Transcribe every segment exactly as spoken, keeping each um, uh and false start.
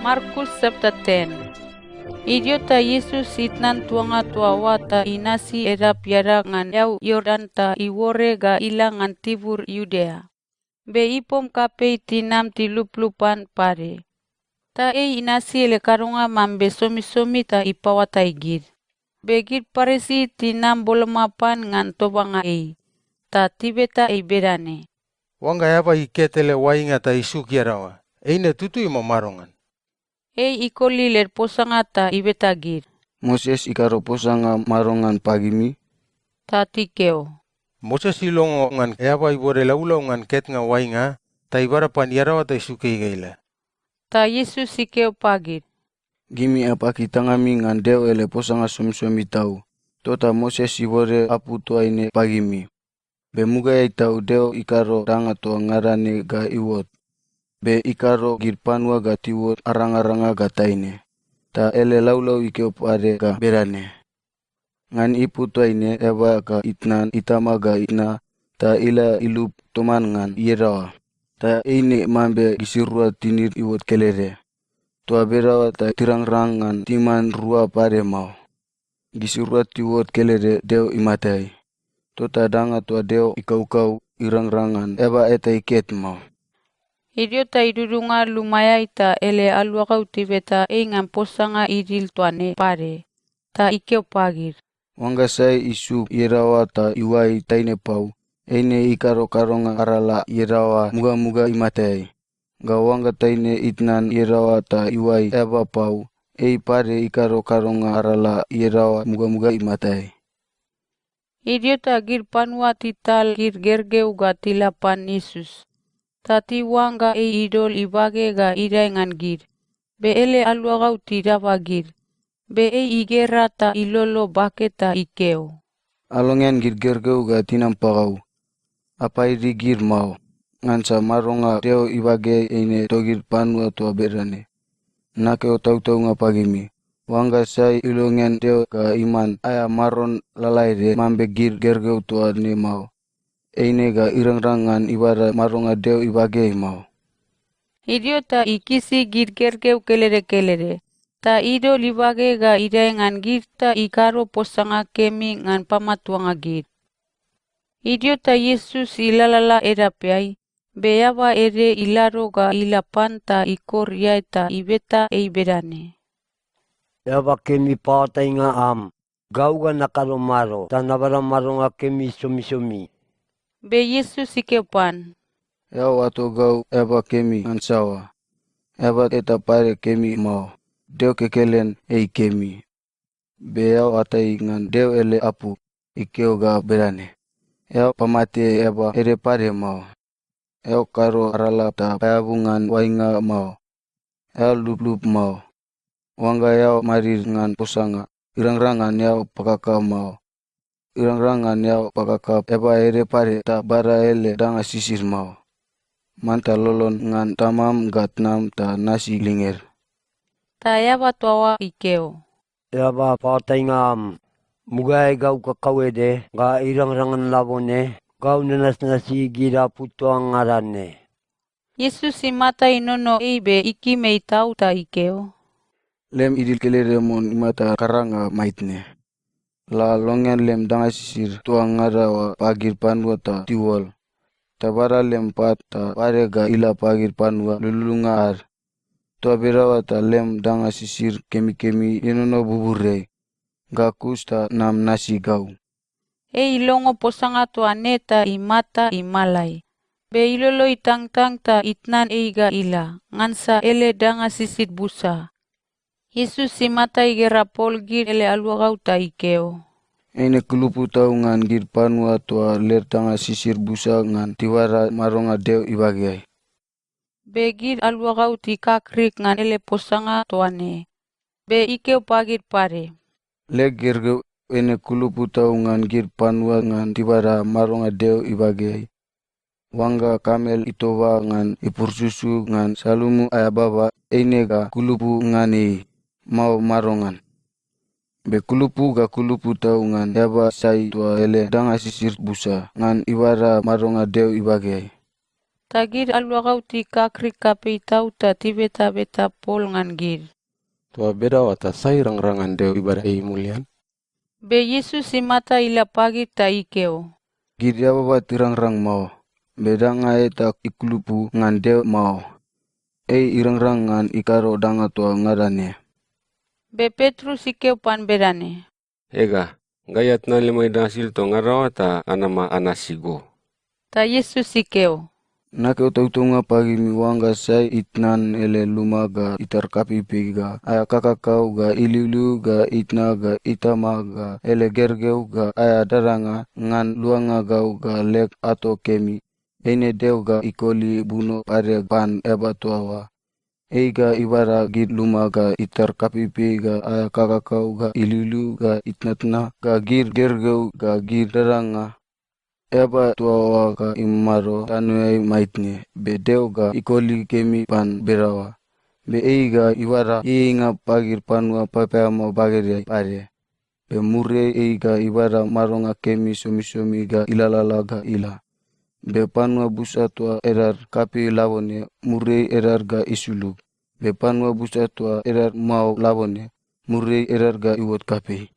Markus chapter ten. Idio ta Iesus itnan tuanga toa oa ta inasi edap iadag ngan eau Iordan ta iuore ga ila ngan tibur Iudea. Be ipom kapei tinam tiluplup pan pade. Ta ei inasi ele kadonga mambe somisomi ta ipaoatai gid. Be gid Parisi tinam boloma pan ngan tobanga ei, ta tibeta ei bedane, “Oangga eaba iket ele oainga ta isuk iadaoa, eine tutui mao madongan?” Ei ikoli led posanga ta ibeta gid, “Moses ikado posanga madongan pagimi?” Ta tikeo, “Moses ilongo ngan eaba ibode laulau ngan ketnga oainga ta ibada pan iadaoa ta isuk ei ga ila.” Ta Iesus ikeo pagid, “Gimi apaki tangami ngan Deo ele posanga somisomi tau, tota Moses ibode apu toaine pagimi. Be mugaeai tau Deo ikado danga toa ngada ne ga iuot. Be ikado gid panua ga tiuot arangaranga ga taine. Ta ele laulau ikeo pade ga bedane, ‘Ngan ipu toaine eaba ga itnan itama ga ina ta ila ilup toman ngan iadaoa, ta eine mambe gisirua tinid iuot kelede. Toa bedaoa ta tirangrang ngan timan rua pade mao.’ Gisirua tiuot kelede Deo imatai. Tota danga toa Deo ikaukau irangrang ngan eaba eta iket mao.” Idio ta idudunga lumaeai ta ele aluagau tibeta ei ngan posanga idil toa ne pade. Ta ikeo pagid, “Oangga sai isuk iadaoa ta iuai taine pau, eine ikado kadonga arala iadaoa mugamuga imatai. Ga oangga taine itnan iadaoa ta iuai eaba pau, ei pade ikado kadonga arala iadaoa mugamuga imatai.” Idio ta gid panua tital gid gergeu ga tila pan Iesus, ta tiuangga ei idol ibage ga idae ngan gid, be ele aluagau tidaba gid. Be ei igera ta ilolo bake ta ikeo, “Alongean gid gergeu ga tinam pagau. Apaidi gid mao, ngansa madonga Deo ibageai eine togid panua toa bedane. Nakeo tautaunga pagimi, oangga sai ilongean Deo ga iman aea maron lalaede mambe gid gergeu toa ne mao, eine ga irangrang ngan ibada madonga Deo ibageai mao.” Idio ta ikisi gid gergeu kelede kelede, ta idol ibage ga idae ngan gid ta ikado posanga kemi ngan pamatuanga gid. Idio ta Iesus ilalala edapeai, be eaba ede ilado ga ila pan ta ikor iae ta ibeta ei bedane, “Eaba kemi paoatainga am, gau ga nakado mado ta nabada madonga kemi somisomi?” Be Iesus ikeo pan, “Eao oato gau eaba kemi ngan saoa? Eaba eta pade kemi mao, Deo kekelen ei kemi. Be eao oatai ngan Deo ele apu, ikeo ga bedane, ‘Eao pamate eaba ede pade mao. Eao kado arala ta paeabu ngan oainga mao. Eao luplup mao. Oangga eao madid ngan posanga, irangrang ngan eao pakaka mao. Irangrang ngan eao pakaka eaba ede pade ta bada ele danga sisid mao. Manta lolon ngan tamam ga tnam ta nasi linged.” Ta eaba toa oa ikeo, “Eaba paoatainga am, mugaeai gau kakauede ga irangrang ngan labone gau nanasnasi gid apu toa ngada ne.” Iesus imata inono ei be ikim ei tau ta ikeo, “Lem idil kelede mon imata karanga maitne. La longean lem danga sisid toa ngada oa pagid panua ta tiuol. Ta bada lem pat ta pade ga ila pagid panua lululunga ad. Toa bedaoa ta lem danga sisid kemikemi ienono buburiai. Ga kus ta nam nasi gau.” Ei ilongo posanga toa ne ta imata imalai, be ilolo itangtang ta itnan ei ga ila, ngansa ele danga sisid busa. Iesus imata igera pol gid ele aluagau ta ikeo, “Eine kulupu tau ngan gid panua toa led danga sisid busa ngan tibada madonga Deo ibageai.” Be gid aluagau tikakrik ngan ele posanga toa ne, be ikeo pagid pade, “Leg gergeu, eine kulupu tau ngan gid panua ngan tibada madonga Deo ibageai. Oangga kamel itoba ngan ipursusu ngan salumu aea baba, eine ga kulupu ngan ei, mao madongan? Be kulupu ga kulupu tau ngan eaba sai toa ele danga sisid busa ngan ibada madonga Deo ibageai.” Ta gid aluagau tikakrik kapei tau ta tibetabeta pol ngan gid, "Toa bedaoa ta sai irangrang ngan Deo ibada ei mulian?" Be Iesus imata ila pagid ta ikeo, "Gid eababa tirangrang mao, be danga eta ikulupu ngan Deo mao. Ei irangrang ngan ikado danga toa ngada ne." Be Petrus ikeo pan bedane, "Ega, gai atnan lemai danga sisid toa ngada oa ta anama anasi go." Ta Iesus ikeo, "Nakeo tautaunga pagimi, oangga sai itnan ele luma ga itar kapeipei ga aea kakakau ga iliuliu ga itna ga itama ga ele gergeu ga aea dadanga ngan luanga gau ga leg ato kemi, eine Deo ga ikoli buno pade pan eaba toa oa. Ei ga ibada gid luma ga itar kapeipei ga aea kakakau ga iliuliu ga itnatna ga gid gergeu ga gid dadanga. Eaba toa oa ga imamado tanoeai maitne, be Deo ga ikoli kemi pan bedaoa. Be ei ga ibada ieieinga pagid panua papaeamao bagedeai pade. Be muriai ei ga ibada madonga kemi somisomi ga ilalala ga ila. Be panua busa toa edad kapei labone, muriai edad ga isulug. Be panua busa toa edad mao labone, muriai edad ga iuot kapei."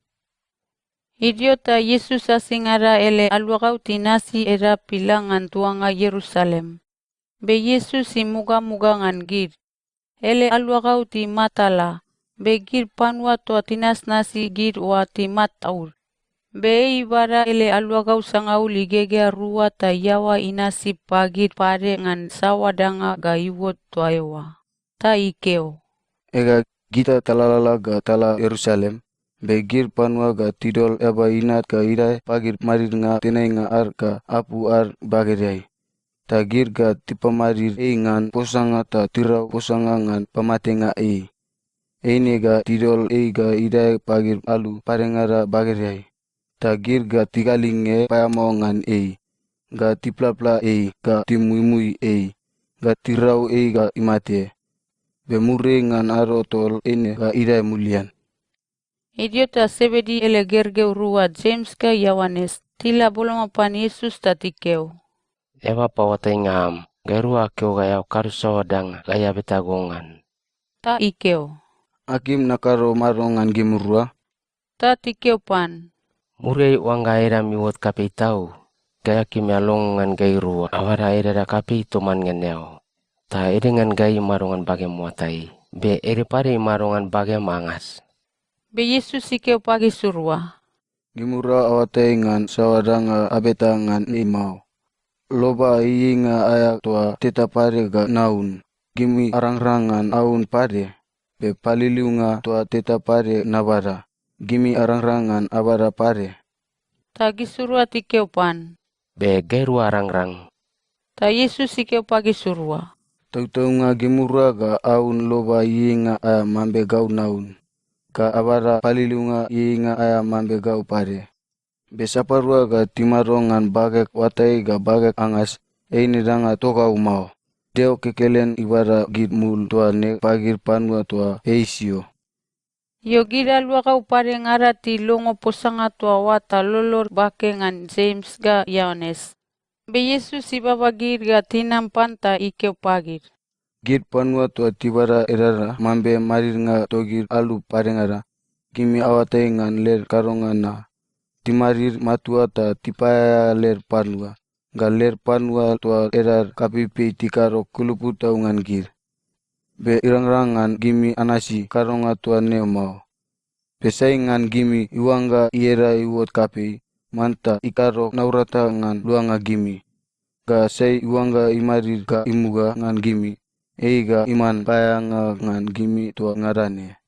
Idio ta Iesus asingada ele aluagau tinasi edap ila ngan tuanga Ierusalem. Be Iesus imugamuga ngan gid. Ele aluagau timatala, be gid panua toa tinasnasi gid oa timataud. Be ei ibada ele aluagau sangaul igegea rua ta iaoa inasi pagid pade ngan saoa danga ga iuot toa eoa. Ta ikeo, "Ega, gita talalala ga tala Ierusalem, be gid panua ga tidol Eaba Inat ga idae pagid madidnga tenainga ad ga apu ad bagedeai. Ta gid ga tipamadid ei ngan posanga ta tirau posanga ngan pamatenga ei. Eine ga tidol ei ga idae pagid alu padengada bagedeai. Ta gid ga tigalinge paeamao ngan ei, ga tiplapla ei, ga timuimui ei, ga tirau ei ga imate. Be muriai ngan ado tol eine ga idae mulian." Idio ta Sebedi ele gergeu rua, Jems ga Ioanes, tila boloma pan Iesus ta tikeo, "Eaba paoatainga am, gairua akeo ga eao kado saoa danga gai abeta go ngan." Ta ikeo, "Akim nakado mado ngan gimirua?" Ta tikeo pan, "Muriai oangga edam iuot kapei tau, gai akim eao longo ngan gairua abada edaeda kapei toman ngan eao. Ta ede ngan gai imado ngan bagem oatai, be ede pade imado ngan bagem angas." Be Iesus ikeo pagisirua, "Gimirua aoatai ngan saoa danga abeta ngan ei mao. Loba ieieinga aea toa teta pade ga naun, gimi arangrang ngan aun pade, be paliliunga toa teta pade nabada, gimi arangrang ngan abada pade." Ta gisirua tikeo pan, "Be gairua arangrang." Ta Iesus ikeo pagisirua, "Tautaunga gimirua ga aun loba ieieinga aea mambe gau naun, ga abada paliliunga ieieinga aea mambe gau pade. Be sapadua ga timado ngan bageg oatai ga bageg angas, eine danga togau mao. Deo kekelen ibada gid mul toa ne pagid panua toa ei isio." Io, gid aluagau padengada tilongo posanga toa oa ta lolod bake ngan Jems ga Ioanes. Be Iesus ibaba gid ga tinam pan ta ikeo pagid, "Gid panua toa tibada edada mambe madidnga togid alu padengada, gimi aoatai ngan led kadonga na. Timadid matua ta tipaeaea led panua, ga led panua toa edad kapeipei tikado kulupu tau ngan gid. Be irangrang ngan gimi anasi kadonga toa ne mao. Be sai ngan gimi iuangga ieda iuot kapei, manta ikado naurata ngan luanga gimi. Ga sai iuangga imadid ga imuga ngan gimi, ei ga iman paeaeanga ngan gimi toa ngada ne.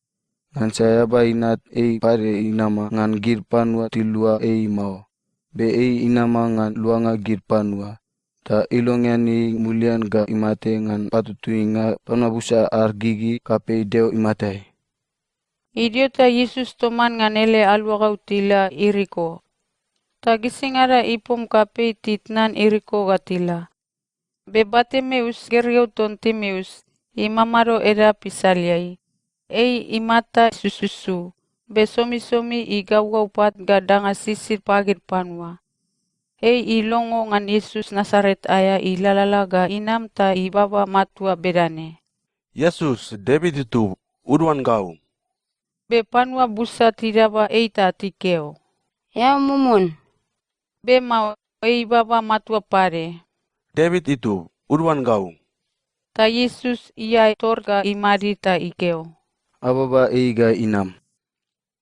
Ngansa Eaba Inat ei pade inama ngan gid panua tilua ei mao, be ei inama ngan luanga gid panua, ta ilongean ei mulian ga imate ngan patutuinga panua busa ad gigi kapei Deo imatai." Idio ta Iesus toman ngan ele aluagau tila Ieriko. Ta gisingada ipom kapei titnan Ieriko ga tila. Be Bartimeus, gergeu ton Timeus, imamado edap isaleai. Ei imata sususu, be somisomi igaugau pat ga danga sisid pagid panua. Ei ilongo ngan Iesus Nasaret aea ilalala ga inam ta ibaba matua bedane, “Iesus, Devit itub, uduan gau!” Be panua busa tidaba ei ta tikeo, “Eao mumun.” Be mao, ei ibaba matua pade, “Devit itub, uduan gau!” Ta Iesus iae tor ga imadid ta ikeo, “Ababa ei ga inam.”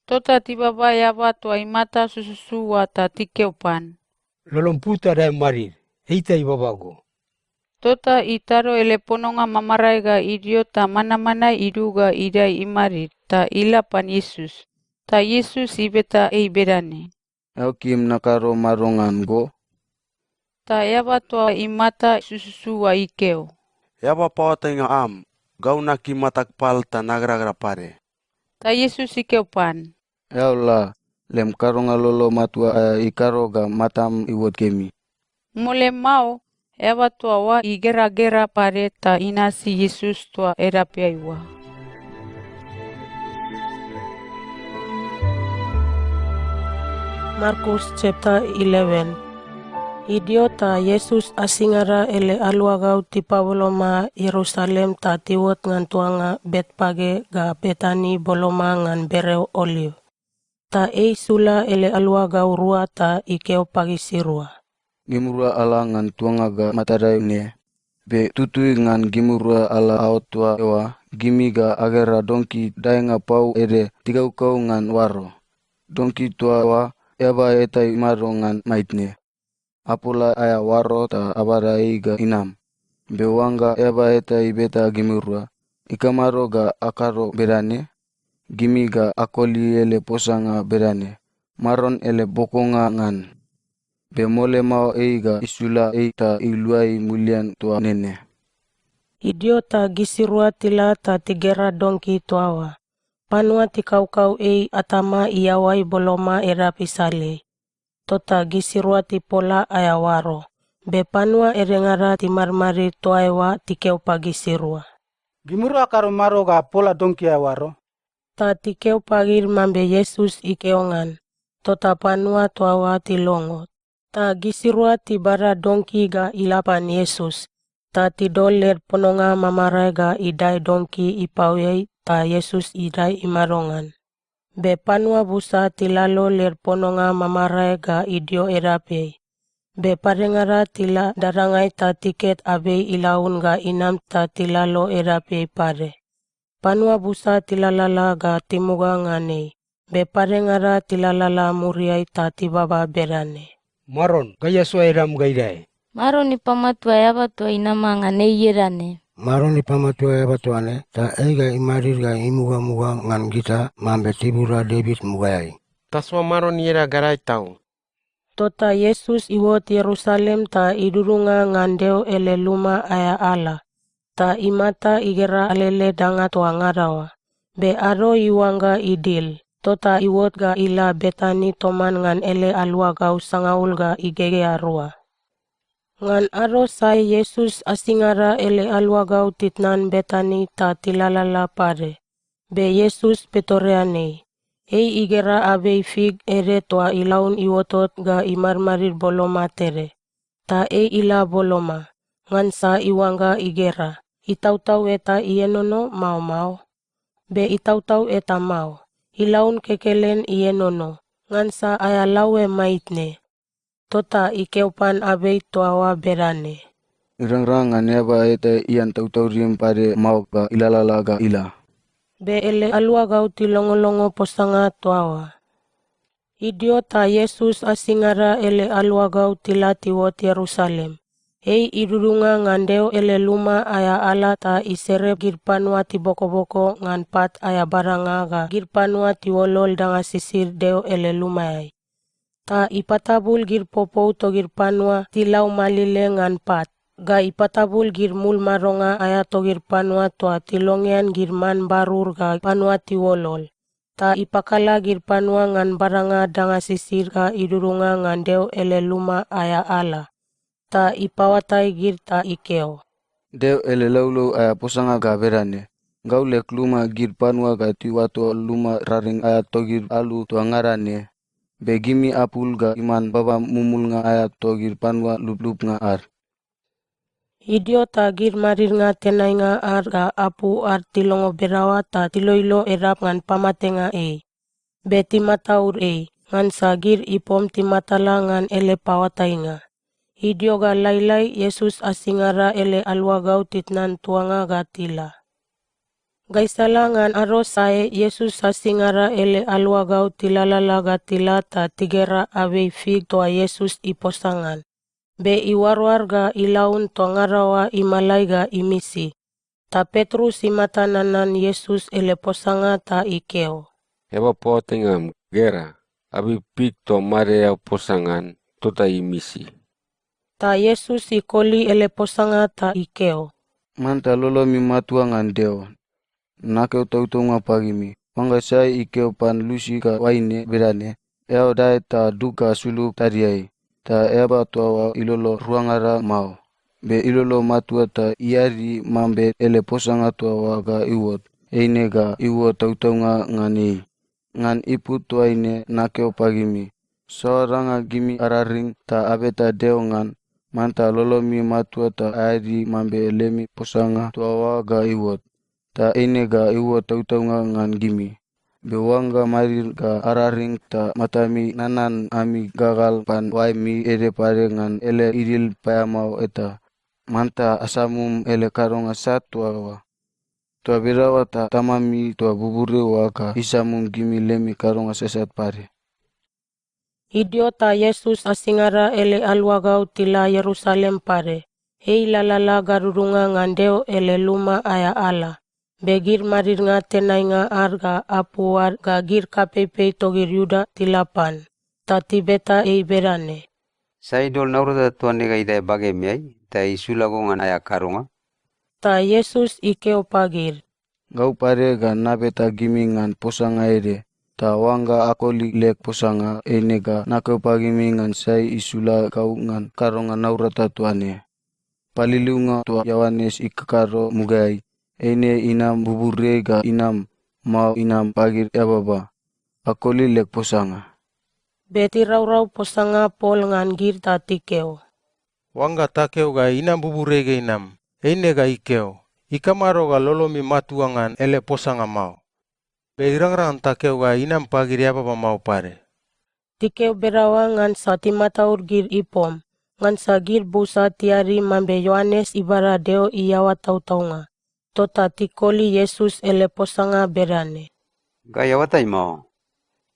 Tota tibaba eaba toa imata sususu oa ta tikeo pan, “Lolom pu ta dae madid, ei ta ibaba go.” Tota itado ele pononga mamarae ga idio ta manmanae idug ga idae imadid ta ila pan Iesus. Ta Iesus ibeta ei bedane, “Eao kim nakado mado ngan go?” Ta eaba toa imata sususu oa ikeo, “Eaba paoatainga am, gau nakim matag pal ta nageragera pade.” Ta Iesus ikeo pan, “Eao la, lem kadonga lolo matua aea ikado ga matam iuot kemi.” Mole mao, eaba toa oa igeragera pade ta inasi Iesus toa edapeai oa. Markus chapter eleven. Idio ta Iesus asingada ele aluagau tipaboloma Ierusalem ta tiuot ngan tuanga Betpage ga Betani boloma ngan bereo Oliv. Ta ei isula ele aluagau rua ta ikeo pagisirua, “Gimirua ala ngan tuanga ga matadai ne, be tutui ngan gimirua ala aot toa eoa, gimi ga agera donki daenga pau ede tikaukau ngan oaro. Donki toa oa, eaba eta imado ngan maitne. Apola aea oaro ta abada ei ga inam. Be oangga eaba eta ibeta gimirua, ‘Ikamado ga akado bedane?’ gimi ga akoli ele posanga bedane, ‘Maron ele bokonga ngan.’ Be mole mao ei ga isula ei ta iluai mulian toa nene.” Idio ta gisirua tila ta tigera donki toa oa. Panua tikaukau ei atama iaoai boloma edap isaleai. Tota gisirua tipola aea oaro, be panua edengada timadmadid toa eoa tikeo pagisirua, “Gimirua akado mado ga apola donki aea oaro?” Ta tikeo pagid mambe Iesus ikeo ngan. Tota panua toa oa tilongo, ta gisirua tibada donki ga ila pan Iesus, ta tidol led pononga mamarae ga idae donki ipaoeai, ta Iesus idae imado ngan. Be panua busa tilalo led pononga mamarae ga idio edapeai. Be padengada tila dadangai ta tiket abei ilaun ga inam ta tilalo edapeai pade. Panua busa tilalala ga timuga ngan ei, be padengada tilalala muriai ta tibaba bedane, “Maron, gai asoa edam ga idae. Maron ipamatua eaba toa inama ngan ei ieda ne. Maron ipamatua eaba toa ne, ta ei ga imadid ga imugamuga ngan gita mambe tibur ad Devit mugaeai. Tasoa Maron ieda gadae tau.” Tota Iesus iuot Ierusalem ta idudunga ngan Deo ele luma aea ala, ta imata igera alele danga toa ngada oa. Be ado iuangga idil, tota iuot ga ila Betani toman ngan ele aluagau sangaul ga igegea rua. Ngan ado sai Iesus asingada ele aluagau titnan Betani ta tilalala pade. Be Iesus pitorean ei. Ei igera abei fik ede toa ilaun iuotot ga imadmadid boloma tede. Ta ei ila boloma, ngansa iuangga igera, itautau eta ienono, mao mao. Be itautau eta mao, ilaun kekelen ienono, ngansa aea laoe maitne. Tota ikeo pan abei toa oa bedane, “Irangrang ngan eaba eta ian tautaudim pade mao ga ilalala ga ila.” Be ele aluagau tilongolongo posanga toa oa. Idio ta Iesus asingada ele aluagau tila tiuot Ierusalem. Ei idudunga ngan Deo ele luma aea ala ta isere gid panua tibokoboko ngan pat aea badanga ga gid panua tiuolol danga sisid Deo ele lumaeai. Ta ipatabul gid popou togid panua tilau malile ngan pat, ga ipatabul gid mul madonga aea togid panua toa tilongean gid man barur ga panua tiuolol. Ta ipakala gid panua ngan badanga danga sisid ga idudunga ngan Deo ele luma aea ala, ta ipaoatai gid ta ikeo, “Deo ele laulau aea posanga ga bedane, ‘Gau leg luma gid panua ga tiuato luma raring aea togid alu toa ngada ne.’” be gimi apul ga iman baba mumulnga aea togid panua luplupnga ad. Idio ta gid madidnga tenainga ad ga apu ad tilongo bedaoa ta tiloilo edap ngan pamatenga ei. Be timataud ei, ngansa gid ipom timatala ngan ele paoatainga. Idio ga lailai, Iesus asingada ele aluagau titnan tuanga ga tila. Gaisala ngan ado sae, Iesus asingada ele aluagau tilalala ga tila ta tigera abei fig toa Iesus iposa ngan. Be iuaroar ga ilaun toa ngada oa imalai ga imisi. Ta Petrus imata nanan Iesus ele posanga ta ikeo, "Eaba paoatainga am, gera, abei fig toa made eao posa ngan, tota imisi." Ta Iesus ikoli ele posanga ta ikeo, "Manta lolomi matua ngan Deo. Nakeo tautaunga pagimi, oangga sai ikeo pan lusi ga oaine bedane, 'Eao dae ta dug ga sulug tadiai,' ta eaba toa oa ilolo ruangada mao, be ilolo matua ta iadi mambe ele posanga toa oa ga iuot, eine ga iuot tautaunga ngan ei. Ngan ipu toaine nakeo pagimi, saoa danga gimi araring ta abeta Deo ngan, manta lolomi matua ta aeadi mambe lemi posanga toa oa ga iuot, ta eine ga iuot tautaunga ngan gimi. Be oangga madid ga araring ta matami nanan ami gagal pan oaemi ede pade ngan ele idil paeamao eta, manta asamum ele kadonga sat toa oa. Toa bedaoa ta Tamami toa buburiai oa ga isamum gimi lemi kadonga sasat pade." Idio ta Iesus asingada ele aluagau tila Ierusalem pade. Ei ilalala gadudunga ngan Deo ele luma aea ala, be gid madidnga tenainga ad ga apu ad ga gid kapeipei togid Iuda tila pan, ta tibeta ei bedane, "Sai idol naurata toa ne ga idae bagemeai ta isula go ngan aea kadonga?" Ta Iesus ikeo pagid, "Gau pade ga nabeta gimi ngan posanga ede, ta oangga akoli leg posanga, eine ga nakeo pagimi ngan sai isula gau ngan kadonga naurata toa ne. Paliliunga toa Ioanes ikakado mugaeai, eine inam buburiai ga inam, mao inam pagid eababa? Akoli leg posanga." Be tiraurau posanga pol ngan gid ta tikeo, "Oangga takeo ga inam buburiai ga inam, eine ga ikeo, 'Ikamado ga lolomi matua ngan ele posanga mao?' Be irangrang ngan takeo ga inam pagid eababa mao pade." Tikeo bedaoa ngansa timataud gid ipom, ngansa gid busa tiadi mambe Ioanes ibada Deo iaoa tautaunga. Tota tikoli Iesus ele posanga bedane, "Gai aoatai mao."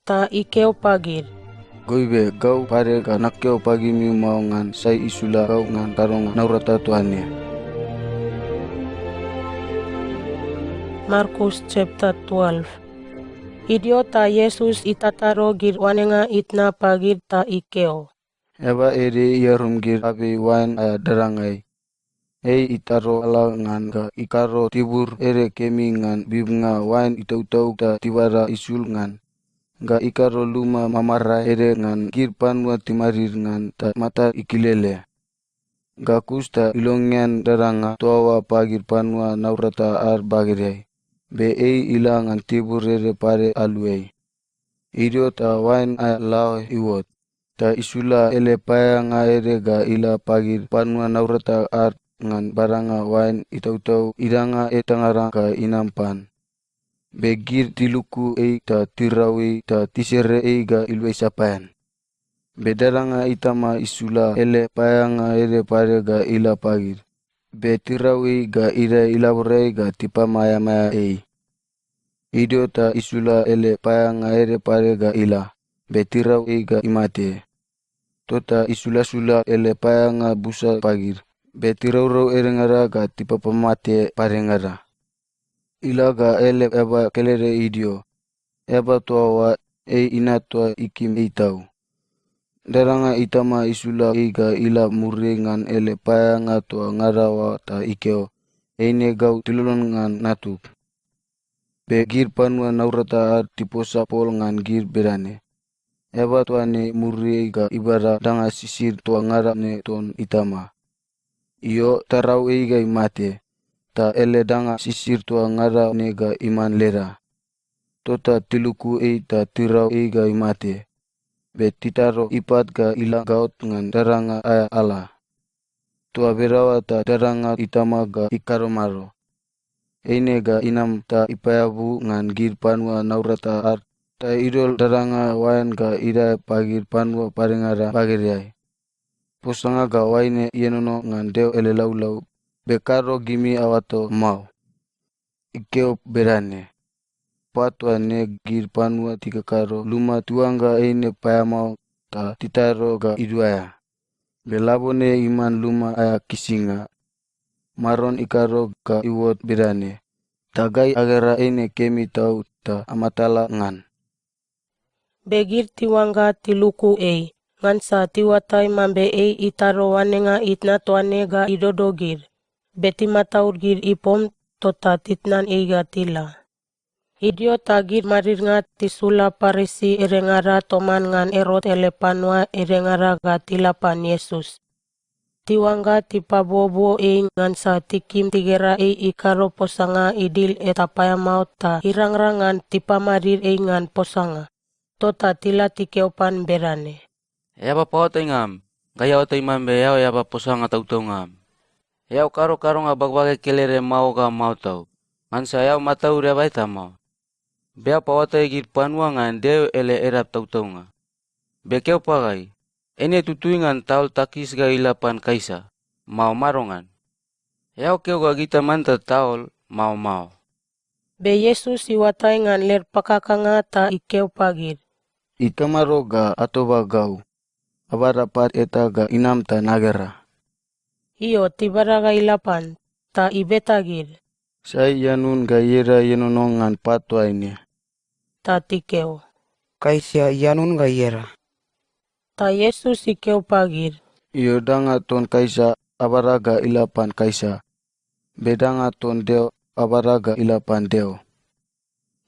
Ta ikeo pagid, "Goibe gau pade ga nakeo pagimi mao ngan sai isula gau ngan kadonga naurata toa ne." Markus chapter twelve. Idio ta Iesus itatado gid oanenga itna pagid ta ikeo, "Eaba ede iarum gid abei oain aea dadangai. Ei itado ala ngan ga ikado tibur ede kemi ngan bibnga oain itautau ta tibada isul ngan, ga ikado luma mamarae ede ngan gid panua timadid ngan ta matad ikilele. Ga kus ta ilongean dadanga toa oa pagid panua naurata ad bagedeai, be ei ila ngan tibur ede pade aluai. Idio ta oain aea lao iuot, ta isula ele paeaeanga ede ga ila pagid panua naurata ad ngan badanga oain itautau idanga etangada ga inam pan. Be gid tiluku ei ta tirau ei ta tisere ei ga iluai sapaean. Be dadanga itama isula ele paeaeanga ede pade ga ila pagid, be tirau ei ga idae ilaborai ga tipamaeamaea ei. Idio ta isula ele paeaeanga ede pade ga ila, be tirau ei ga imate. Tota isulasula ele paeaeanga busa pagid, be tiraurau edengada ga tipapamate padengada. Ila ga ele eaba kelede idio. Eaba toa oa, ei inat toa ikim ei tau. Dadanga itama isula ei ga ila muriai ngan ele paeaeanga toa ngada oa ta ikeo, 'Eine gau tilolon ngan natug.' Be gid panua naurata ad tiposa pol ngan gid bedane, 'Eaba toa ne muriai ga ibada danga sisid toa ngada ne ton itama. Io, tarau ei ga imate, ta ele danga sisid toa ngada ne ga iman leda.' Tota tiluku ei ta tirau ei ga imate. be titado ipat ga ila gaot ngan dadanga aea ala. Toa bedaoa ta dadanga itama ga ikado mado? Eine ga inam ta ipaeabu ngan gid panua naurata ad, ta idol dadanga oain ga idae pagid panua padengada bagedeai. Posanga ga oaine ienono ngan Deo ele laulau, be kado gimi aoato mao. Ikeo bedane, “Pat toa ne gid panua tikakado luma tiuangga eine paeamao ta titado ga iduaea. Be labone iman luma aea kisinga. Maron ikado ga iuot bedane, ta gai agera eine kemi tau ta amatala ngan.” Be gid tiuangga tiluku ei, ngansa tiuatai mambe ei itado oanenga itna toa ne ga idodo gid, be timataud gid ipom, tota titnan ei ga tila. Idio ta gid madidnga tisula Parisi edengada toman ngan Erot ele panua edengada ga tila pan Iesus. Tiuangga tipabuobuo ei ngansa tikim tigera ei ikado posanga idil eta paeamao ta irangrang ngan tipamadid ei ngan posanga. Tota tila tikeo pan bedane, “Eaba paoatainga am, gai aoatai mambe eao eaba posanga tautaunga am. Eao kado kadonga bagbage kelede mao ga mao tau, ngansa eao mataud eaba eta mao. Be eao paoatai gid panua ngan Deo ele edap tautaunga. Be keo pagai, eine tutui ngan taol takis ga ila pan Kaisa, mao madongan? Eao keo ga gita manta taol, mao mao?” Be Iesus iuatai ngan led pakakanga ta ikeo pagid, “Ikamado ga atoba gau? Abada pat eta ga inam ta nagera.” Io, tibada ga ila pan, ta ibeta gid, “Sai ianun ga ieda ienono ngan pat toaine?” Ta tikeo, “Kaisa ianun ga ieda.” Ta Iesus ikeo pagid, “Io, danga ton Kaisa, abada ga ila pan Kaisa. Be danga ton Deo, abada ga ila pan Deo.”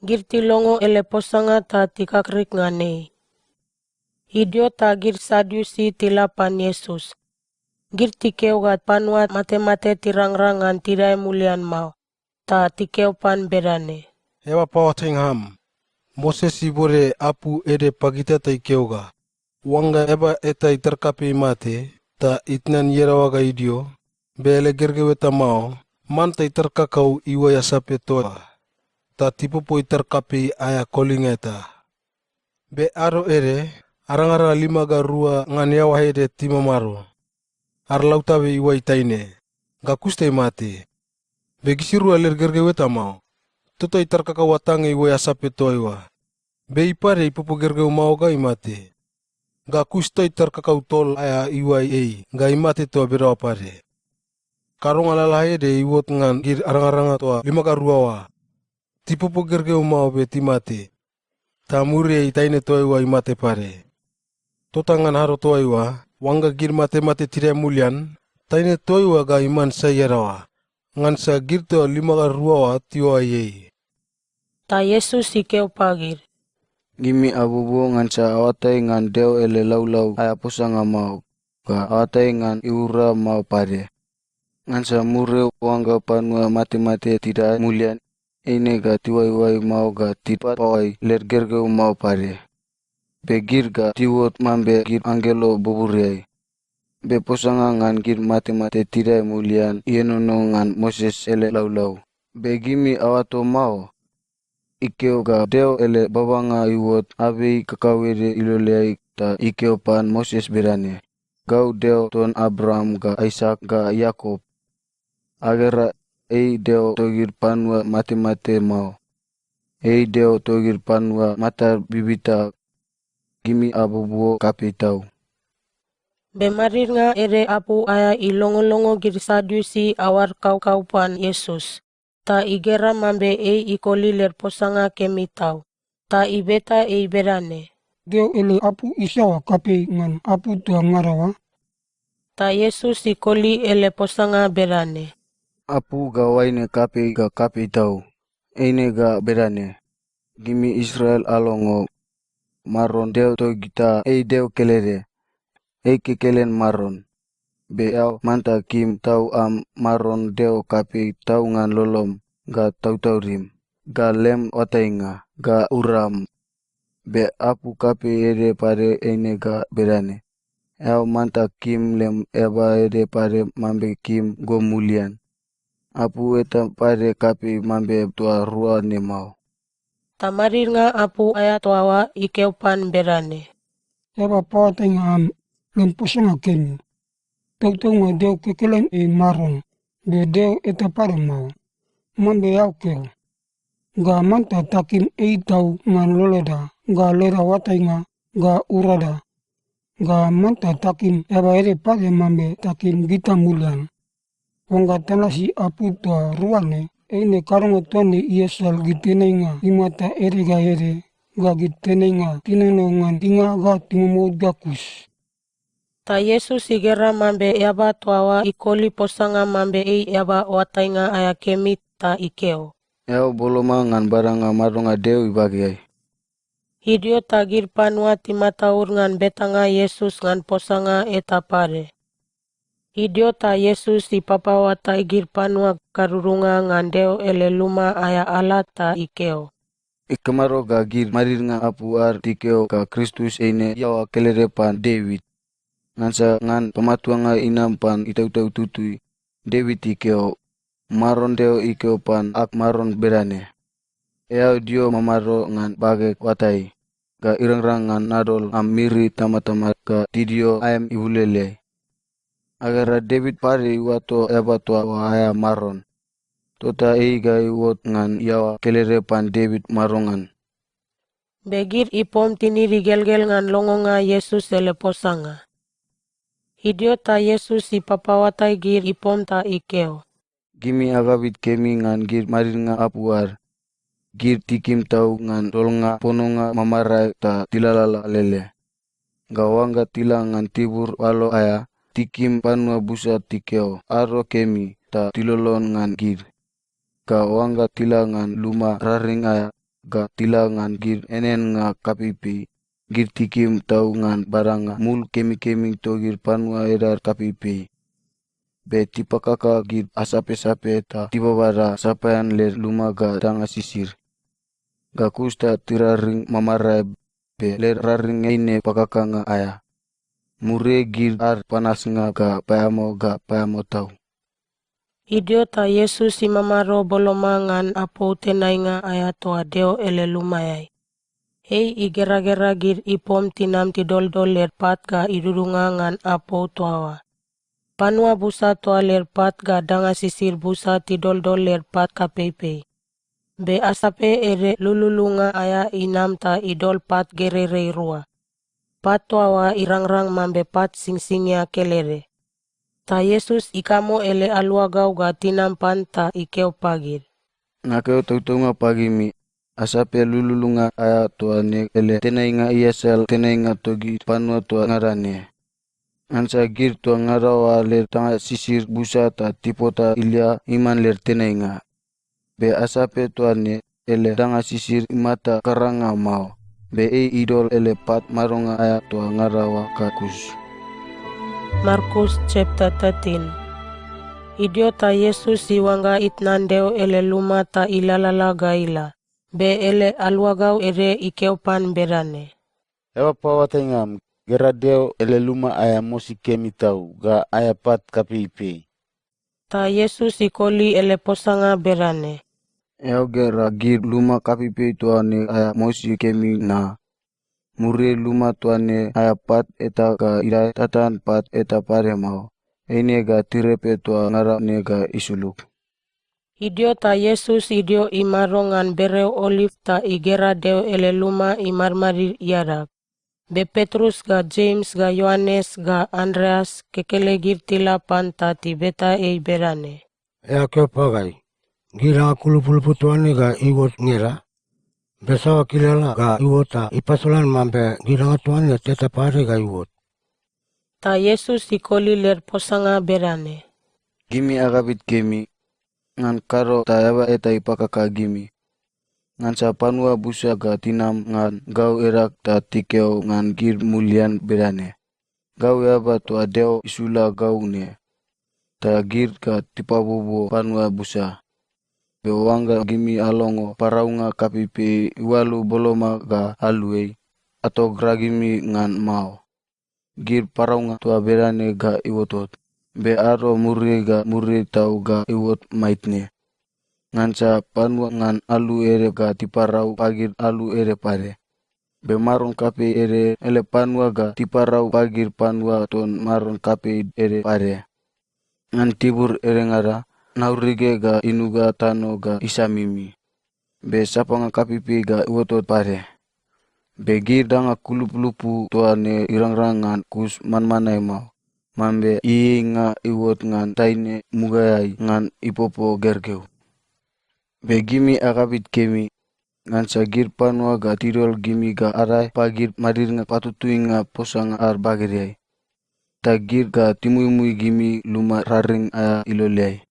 Gid tilongo ele posanga ta tikakrik ngan ei. Idio ta gid Sadiusi tila pan Iesus. Gid tikeo ga panua matemate tirangrang ngan tidae mulian mao, ta tikeo pan bedane, “Eaba paoatainga am, Moses ibode apu ede pagita ta ikeo ga, oangga eaba eta itar kapei imate, ta itnan iadaoa ga idio, be ele gergeu eta mao, manta itar kakau iuai asape toa, ta tipopo itar kapei aea kolinga eta. Be ado ede, arangaranga lima ga rua ngan iaoa ede timamado, ad lautabe iuai taine, ga kus ta imate. Be gisirua led gergeu eta mao, tota itar kakau atanga iuai asape toa oa. Be ei pade ipopo gergeu mao ga imate. Ga kus ta itar kakau tol aea iuai ei ga imate toa bedaoa pade. Kadonga lalaede iuot ngan gid arangaranga toa lima ga rua oa. Tipopo gergeu mao be timate, ta muriai taine toa oa imate pade. Tota ngan ado toa oa, oangga gid matemate tidae mulian, taine toa oa ga iman sai iadaoa, ngansa gid toa lima ga rua oa tiuai ei.” Ta Iesus ikeo pagid, “Gimi abuobuo ngansa aoatai ngan Deo ele laulau aea posanga mao, ga aoatai ngan iura mao pade. Ngansa muriai oangga panua matemate tidae mulian, eine ga tiuaioai mao ga tipapaoai led gergeu mao pade. Be gid ga tiuot mambe gid anggelo buburiai. Be posanga ngan gid matemate tidae mulian ienono ngan Moses ele laulau, be gimi aoato mao? Ikeo ga Deo ele babanga iuot abei kakauede iloleai ta ikeo pan Moses bedane, ‘Gau Deo ton Abraam ga Aisak ga Iakop.’ Agera, ei Deo togid panua matemate mao. Ei Deo togid panua matad bibita. Gimi abuobuo kapei tau.” Be madidnga ede apu aea ilongolongo gid Sadiusi aoad kaukau pan Iesus, ta igera mambe ei ikoli led posanga kemi tau, ta ibeta ei bedane, “Deo ele apu isaoa kapei ngan apu toa ngada oa?” Ta Iesus ikoli ele posanga bedane, “Apu ga oaine kapei ga kapei tau, eine ga bedane: Gimi Israel alongo, Maron Deo togita ei Deo kelede. Ei kekelen Maron. Be eao manta kim tau am Maron Deo kapei tau ngan lolom ga tautaudim ga lem oatainga ga uram. Be apu kapei ede pade eine ga bedane: Eao manta kim lem eaba ede pade mambe kim go mulian. Apu eta pade kapei mambe toa rua ne mao.” Ta madidnga apu aea toa oa ikeo pan bedane, “Eaba paoatainga am, lem posanga kemi. Tautaunga Deo kekelen ei Maron, be Deo eta pade mao. Mambe eao keo, ga manta takim ei tau ngan loleda, ga leda oatainga, ga urada, ga manta takim eaba ede pade mambe takim gita mulian. Oangga tanasi apu toa rua ne, eine kadonga toa ne iasal gid tenainga imata ede ga ede, ga gid tenainga tinono ngan dinga ga timomout ga kus.” Ta Iesus igera mambe eaba toa oa ikoli posanga mambe ei eaba oatainga aea kemi, ta ikeo, “Eao boloma ngan badanga madonga Deo ibageai.” Idio ta gid panua timataud ngan betanga Iesus ngan posanga eta pade. Idio ta Iesus ipapaoatai gid panua gadudunga ngan Deo ele luma aea ala ta ikeo, “Ikamado ga gid madidnga apu ad tikeo ga Kristus eine iaoa kelede pan Devit? Ngansa ngan pamatuanga inam pan Itautau Tutui, Devit ikeo, ‘Maron Deo ikeo pan ag Maron bedane: Eao dio mamado ngan bageg oatai, ga irangrang ngan nadol am miri itamatama ga tidio aem ibuleleai.’ Agera Devit pade iuato eaba toa oa aea Maron. Tota ei ga iuot ngan iaoa kelede pan Devit madongan?” Be gid ipom tinid igelgel ngan longonga Iesus ele posanga. Idio ta Iesus ipapaoatai gid ipom ta ikeo, “Gimi agabit kemi ngan gid madidnga apu ad. Gid tikim tau ngan dolnga pononga mamarae ta tilalala alele. Ga oangga tila ngan tibur oalo aea, tikim panua busa tikeo ‘ado kemi’ ta tilolon ngan gid. Ga oangga tila ngan luma raring aea, ga tila ngan gid eaneannga kapeipei, gid tikim tau ngan badanga mul kemikemi togid panua edad kapeipei. Be tipakaka gid asapesape ta tibabada sapaean led luma ga danga sisid. Ga kus ta tiraring mamarae, be led raring eine pakakanga aea. Muriai gid ad panasnga ga paeamao ga paeamao tau.” Idio ta Iesus imamado boloma ngan apou tenainga aea toa Deo ele lumaeai. Ei igeragera gid ipom tinam tidoldol led pat ga idudunga ngan apou toa oa. Panua busa toa led pat ga danga sisid busa tidoldol led pat kapeipei. Be asape ede lululunga aea inam ta idol pat gereirei rua. Pat toa oa irangrang mambe pat singsingia kelede. Ta Iesus ikamo ele aluagau ga tinam pan ta ikeo pagid, “Nakeo tautaunga pagimi, asape lululunga aea toa ne ele tenainga iasal tenainga togid panua toa ngada ne. Ngansa gid toa ngada oa led danga sisid busa ta tipota ilia iman led tenainga. Be asape toa ne, ele danga sisid imata karanga mao, be ei idol ele pat madonga aea toa ngada oa ga kus.” Markus chapter thirteen. Idio ta Iesus iuangga itnan Deo ele luma ta ilalala ga ila, be ele aluagau ede ikeo pan bedane, “Eaba paoatainga am, gera Deo ele luma aea mosi kemi tau ga aea pat kapeipei.” Ta Iesus ikoli ele posanga bedane, “Eao gera gid luma kapeipei toa ne aea mosi kemi na? Muriai luma toa ne aea pat eta ga idae tatan pat eta pade mao, eine ga tirepe toa ngada ne ga isulug.” Idio ta Iesus idio imado ngan bereo Oliv ta igera Deo ele luma imadmadid iadag. Be Petrus ga Jems ga Ioanes ga Andreas kekelegid tila pan ta tibeta ei bedane, “Eao keo pagai, gid danga kulupulupu toa ne ga iuot ngeda? Be saoa kilala ga iuot ta ipasolan mambe gid danga toa ne teta pade ga iuot?” Ta Iesus ikoli led posanga bedane, “Gimi agabit kemi, ngan kado ta eaba eta ipakaka gimi. Ngansa panua busa ga tinam ngan gau edag ta tikeo ngan gid mulian bedane, ‘Gau eaba toa Deo isula gau ne.’ Ta gid ga tipabuobuo panua busa. be oangga gimi alongo paraunga kapeipei iualu boloma ga aluai, atogragimi ngan mao. Gid paraunga toa bedane ga iuotot, be ado muriai ga muriai tau ga iuot maitne. Ngansa panua ngan alu ede ga tiparau pagid alu ede pade. Be maron kapei ede ele panua ga tiparau pagid panua ton maron kapei ede pade. Ngan tibur edengada, naurige ga inuga tano ga isamimi, be sapanga kapeipei ga iuotot pade. Be gid danga kulupulupu toa ne irangrang ngan kus manmanae mao, mambe ieieinga iuot ngan taine mugaeai ngan ipopo gergeu. Be gimi agabit kemi, ngansa gid panua ga tidol gimi ga adae pagid madidnga patutuinga posanga ad bagedeai. Ta gid ga timuimui gimi luma raring aea iloleai.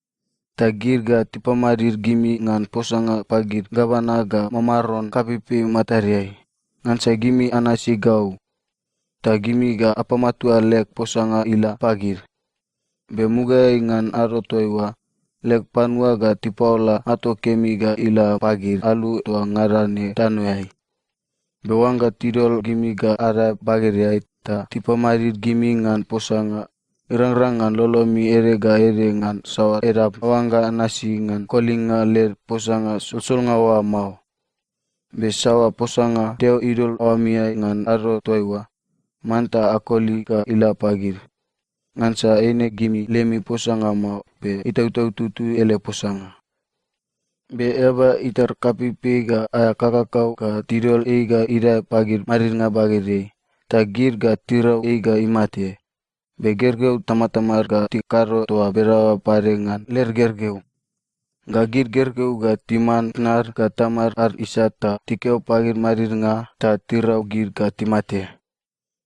Ta gid ga tipamadid gimi ngan posanga pagid gavana ga mamaron kapeipei matadeai, ngansa gimi anasi gau. Ta gimi ga apamatua leg posanga ila pagid. Be mugaeai ngan ado toaiua, leg panua ga tipaola ato kemi ga ila pagid alu toa ngada ne tanoeai. Be oangga tidol gimi ga adae bagedeai ta tipamadid gimi ngan posanga, irangrang ngan lolomi ede ga ede ngan saoa edap aoangga anasi ngan kolinga led posanga solsolnga oa mao. Be saoa posanga Deo idol aoamiai ngan ado toaiua, manta akoli ga ila pagid. Ngansa eine gimi lemi posanga mao, be Itautau Tutui ele posanga. Be eaba itar kapeipei ga aea kakakau ga tidol ei ga idae pagid madidnga bagedeai, ta gid ga tirau ei ga imate. Be gergeu tamatamad ga tikado toa bedaoa pade ngan led gergeu. Ga gid gergeu ga timan tnad ga tamad ad isat ta tikeo pagid madidnga ta tirau gid ga timate.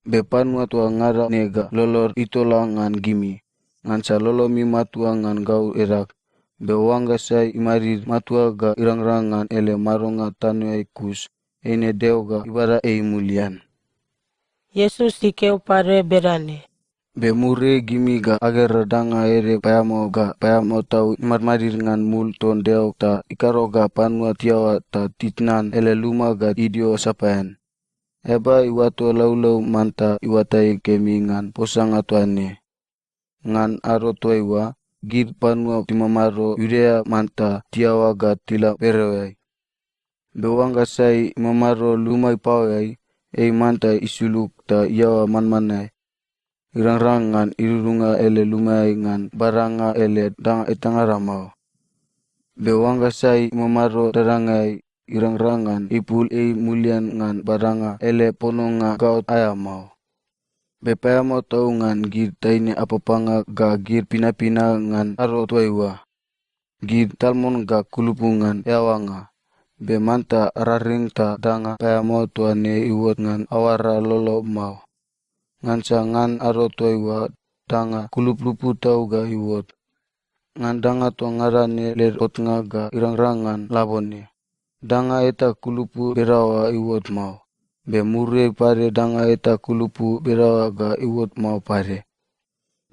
Be panua toa ngada ne ga lolod itola ngan gimi, ngansa lolomi matua ngan gau edag. Be oangga sai imadid matua ga irangrang ngan ele madonga tanoeai kus, eine Deo ga ibada ei mulian. Iesus ikeo pade bedane, "Be muriai gimi ga agera danga ede paeamao ga paeamao tau imadmadid ngan mul ton Deo ta ikado ga panua tiaoa ta titnan ele luma ga idio sapaean. Eaba iuato laulau manta iuatai kemi ngan posanga toa ne. Ngan ado toaiua, gid panua timamado Iudea manta tiaoa ga tila bereoeai. Be oangga sai imamado luma ipaoeai, ei manta isulug ta iaoa manmanae. Irangrang ngan idudunga ele lumaeai ngan badanga ele danga etangada mao. Be oangga sai imamado dadangaeai, irangrang ngan ipul ei mulian ngan badanga ele pononga gaot aea mao. Be paeamao tau ngan gid taine apapanga ga gid pinapina ngan ado toaiua. Gid talmon ga kulupu ngan eaoanga, be manta araring ta danga paeamao toa ne iuot ngan aoara lolo mao. Ngansa ngan ado toaiua, danga kulupulupu tau ga iuot. Ngan danga toa ngada ne led otnga ga irangrang ngan labone. Danga eta kulupu bedaoa iuot mao, be muriai pade danga eta kulupu bedaoa ga iuot mao pade.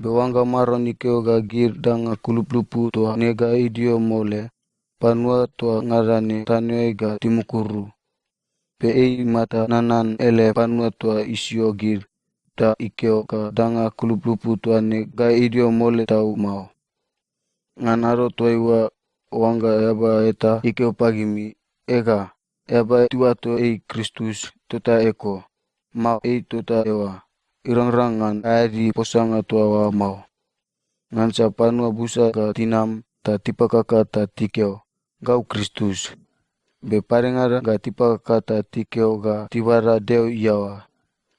Be oangga Maron ikeo ga gid danga kulupulupu toa ne ga idio mole, panua toa ngada ne tanoeai ga timukuru. Be ei imata nanan ele panua toa isio gid, ta ikeo ga danga kulupulupu toa ne ga idio mole tau mao. Ngan ado toaiua, oangga eaba eta ikeo pagimi, 'Ega, eaba tiuato ei Kristus,' tota eko, mao ei tota eoa, irangrang ngan aeadi posanga toa oa mao. Ngansa panua busa ga tinam ta tipakaka ta tikeo, 'Gau Kristus.' Be padengada ga tipakaka ta tikeo ga tibada Deo iaoa.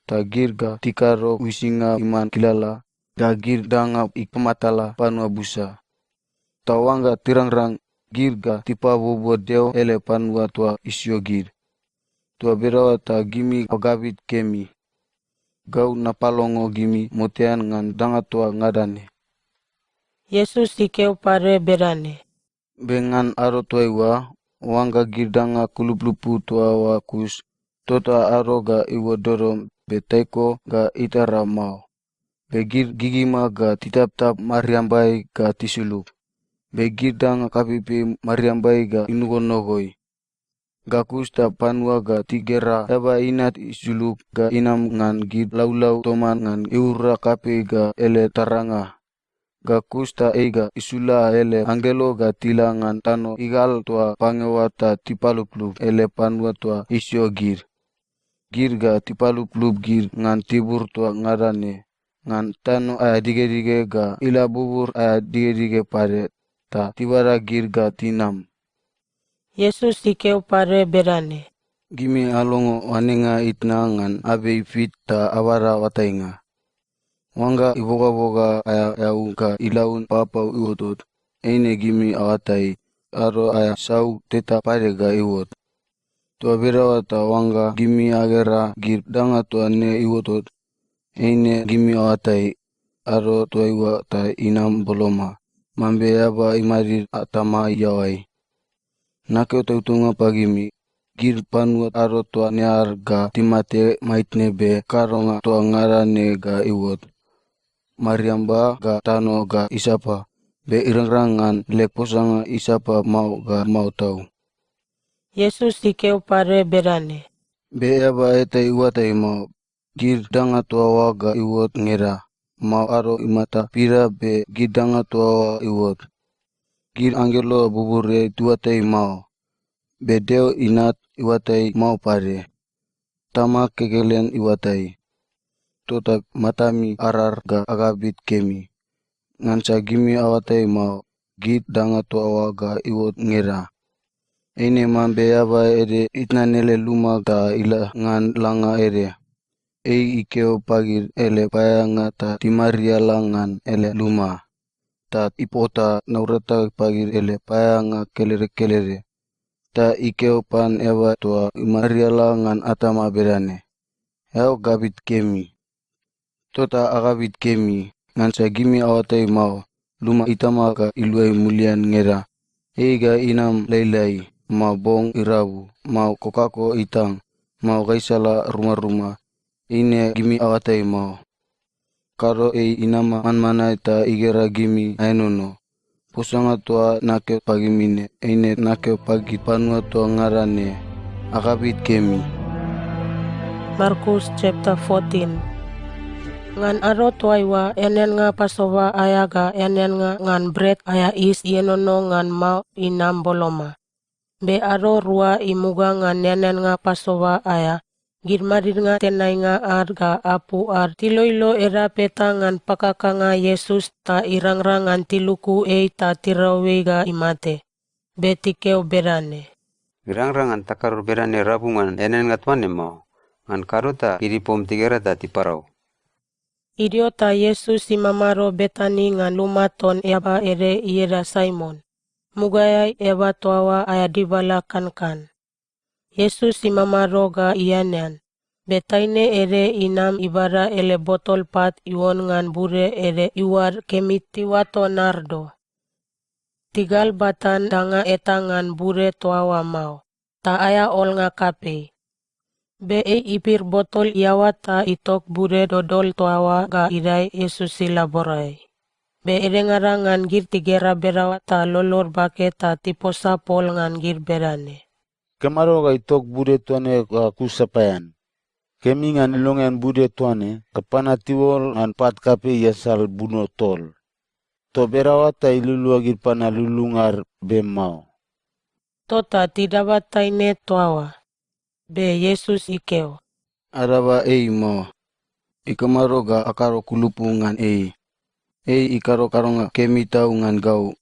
Ta gid ga tikado uisinga iman kilala, ga gid danga ipamatala panua busa. Ta oangga tirangrang, gid ga tipabuobuo Deo ele panua toa isio gid. Toa bedaoa ta gimi agabit kemi. Gau napalongo gimi motean ngan danga toa ngada ne." Iesus ikeo pade bedane, "Be ngan ado toaiua, oangga gid danga kulupulupu toa oa kus, tota ado ga iuot dodom, be taiko ga itara mao. Be gid gigima ga titaptap mariambai ga tisulug. be gid danga kapeipei mariambai ga inugonogoi. Ga kus ta panua ga tigera Eaba Inat isulug ga inam ngan gid laulau toman ngan iura kapei ga ele taranga. Ga kus ta ei ga isula ele anggelo ga tila ngan tano igal toa pange oa ta tipaluplup ele panua toa isio gid. Gid ga tipaluplup gid ngan tibur toa ngada ne, ngan tano aea digedige ga ila bubur aea digedige pade, ta tibada gid ga tinam. Iesus ikeo pade bedane, "Gimi alongo oanenga itna ngan abei fit ta abada oatainga. Oangga ibogaboga aea eau ga ilaun papau iuotot, eine gimi aoatai, ado aea sau teta pade ga iuot. Toa bedaoa ta oangga gimi agera gid danga toa ne iuotot, eine gimi aoatai, ado toaiua ta inam boloma, mambe eaba imadid atama iaoai. Nakeo tautaunga pagimi, gid panua ado toa ne ad ga timate maitne be kadonga toa ngada ne ga iuot. Mariamba ga tano ga isapa, be irangrang ngan leg posanga isapa mao ga mao tau." Iesus ikeo pade bedane, "Be eaba eta iuatai mao, gid danga toa oa ga iuot ngeda, mao ado imata pida be gid danga toa oa iuot. Gid anggelo buburiai tiuatai mao, be Deo Inat iuatai mao pade. Tamag kekelen iuatai. Tota matami arar ga agabit kemi, ngansa gimi aoatai mao, gid danga toa oa ga iuot ngeda. Eine mambe eaba ede itnan ele luma ta ila ngan langa ede. Ei ikeo pagid ele paeaeanga ta timariala ngan ele luma, ta ipota naurata pagid ele paeaeanga kelede kelede. Ta ikeo pan eaba toa imariala ngan atama bedane, 'Eao gabit kemi.' Tota agabit kemi, ngansa gimi aoatai mao, luma itama ga iluai mulian ngeda, ei ga inam lailai, mao bong irabu, mao kokako itang, mao gaisala rumaruma, eine gimi aoatai mao. Kado ei inama manmanae ta igera gimi aenono. Posanga toa nakeo pagimi ne, eine nakeo pagid panua toa ngada ne, 'Agabit kemi.'" Markus chapter fourteen. Ngan ado toaiua, eaneannga Pasova aea ga eaneannga ngan bret aea yis ienono ngan mao inam boloma. Be ado rua imuga ngan eaneannga Pasova aea, gid madidnga tenainga ad ga apu ad tiloilo edap eta ngan pakakanga Iesus ta irangrang ngan tiluku ei ta tirau ei ga imate. Be tikeo bedane, "Irangrang ngan takado bedane rabu ngan eaneannga toa ne mao. Ngan kado ta gid ipom tigera ta tiparau." Idio ta Iesus imamado Betani ngan luma ton eaba ede ieda Saimon. Mugaeai eaba toa oa aea dibala kankan. Iesus imamado ga ianean, be taine ede inam ibada ele botol pat iuon ngan bude ede iuad kemi tiuato nardo. Tigal batan danga eta ngan bude toa oa mao, ta aea olnga kapei. Be ei ipir botol iaoa ta itok bude dodol toa oa ga idae Iesus ilaborai. Be edengada ngan gid tigera bedaoa ta lolod bake ta tiposa pol ngan gid bedane, "Ikamado ga itok bude toa ne ga kus sapaean? Kemi ngan ilongean bude toa ne, ga panua tiuol ngan pat kapei iasal buno tol. Toa bedaoa ta ilulua gid panua lululunga ad be mao." Tota tidaba taine toa oa. Be Iesus ikeo, "Adaba ei mao. Ikamado ga akado kulupu ngan ei? Ei ikado kadonga kemi tau ngan gau,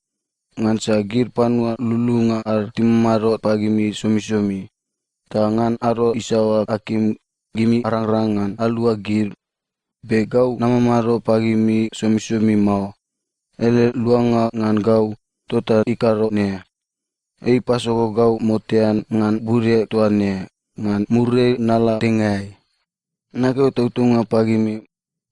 ngansa gid panua lululunga ad timamado pagimi somisomi, ta ngan ado isaoa akim, gimi arangrang ngan alua gid. Be gau namamado pagimi somisomi mao. Ele luanga ngan gau, tota ikado ne. Ei ipasogo gau motean ngan bude toa ne, ngan muriai nala dengaeai. Nakeo tautaunga pagimi,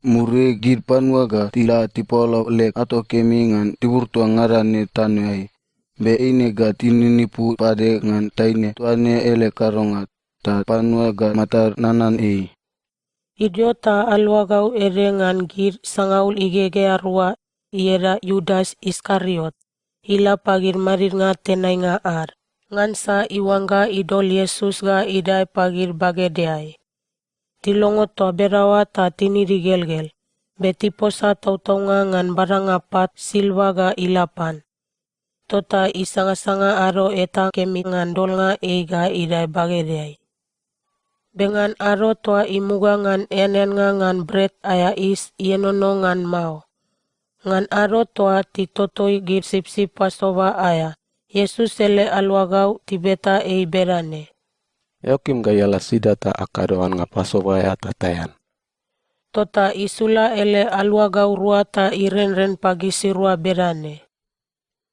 muriai gid panua ga tila tipaola leg ato kemi ngan tibur toa ngada ne tanoeai, be eine ga tininipu pade ngan taine toa ne ele kadonga, ta panua ga matad nanan ei." Idio ta aluagau ede ngan gid sangaul igegea rua, ieda Iudas Iskariot, ila pagid madidnga tenainga ad, ngansa iuangga idol Iesus ga idae pagid bagedeai. Tilongo toa bedaoa ta tinid igelgel, be tiposa tautaunga ngan badanga pat silva ga ila pan. Tota isagasanga ado eta kemi ngan dolnga ei ga idae bagedeai. Be ngan ado toa imuga ngan eaneannga ngan bret aea yis ienono ngan mao, ngan ado toa titotoi gid sipsip Pasova aea, Iesus ele aluagau tibeta ei bedane, “Eao kim gai ala sida ta akado annga Pasova aea ta taean?” Tota isula ele aluagau rua ta irenren pagisirua bedane,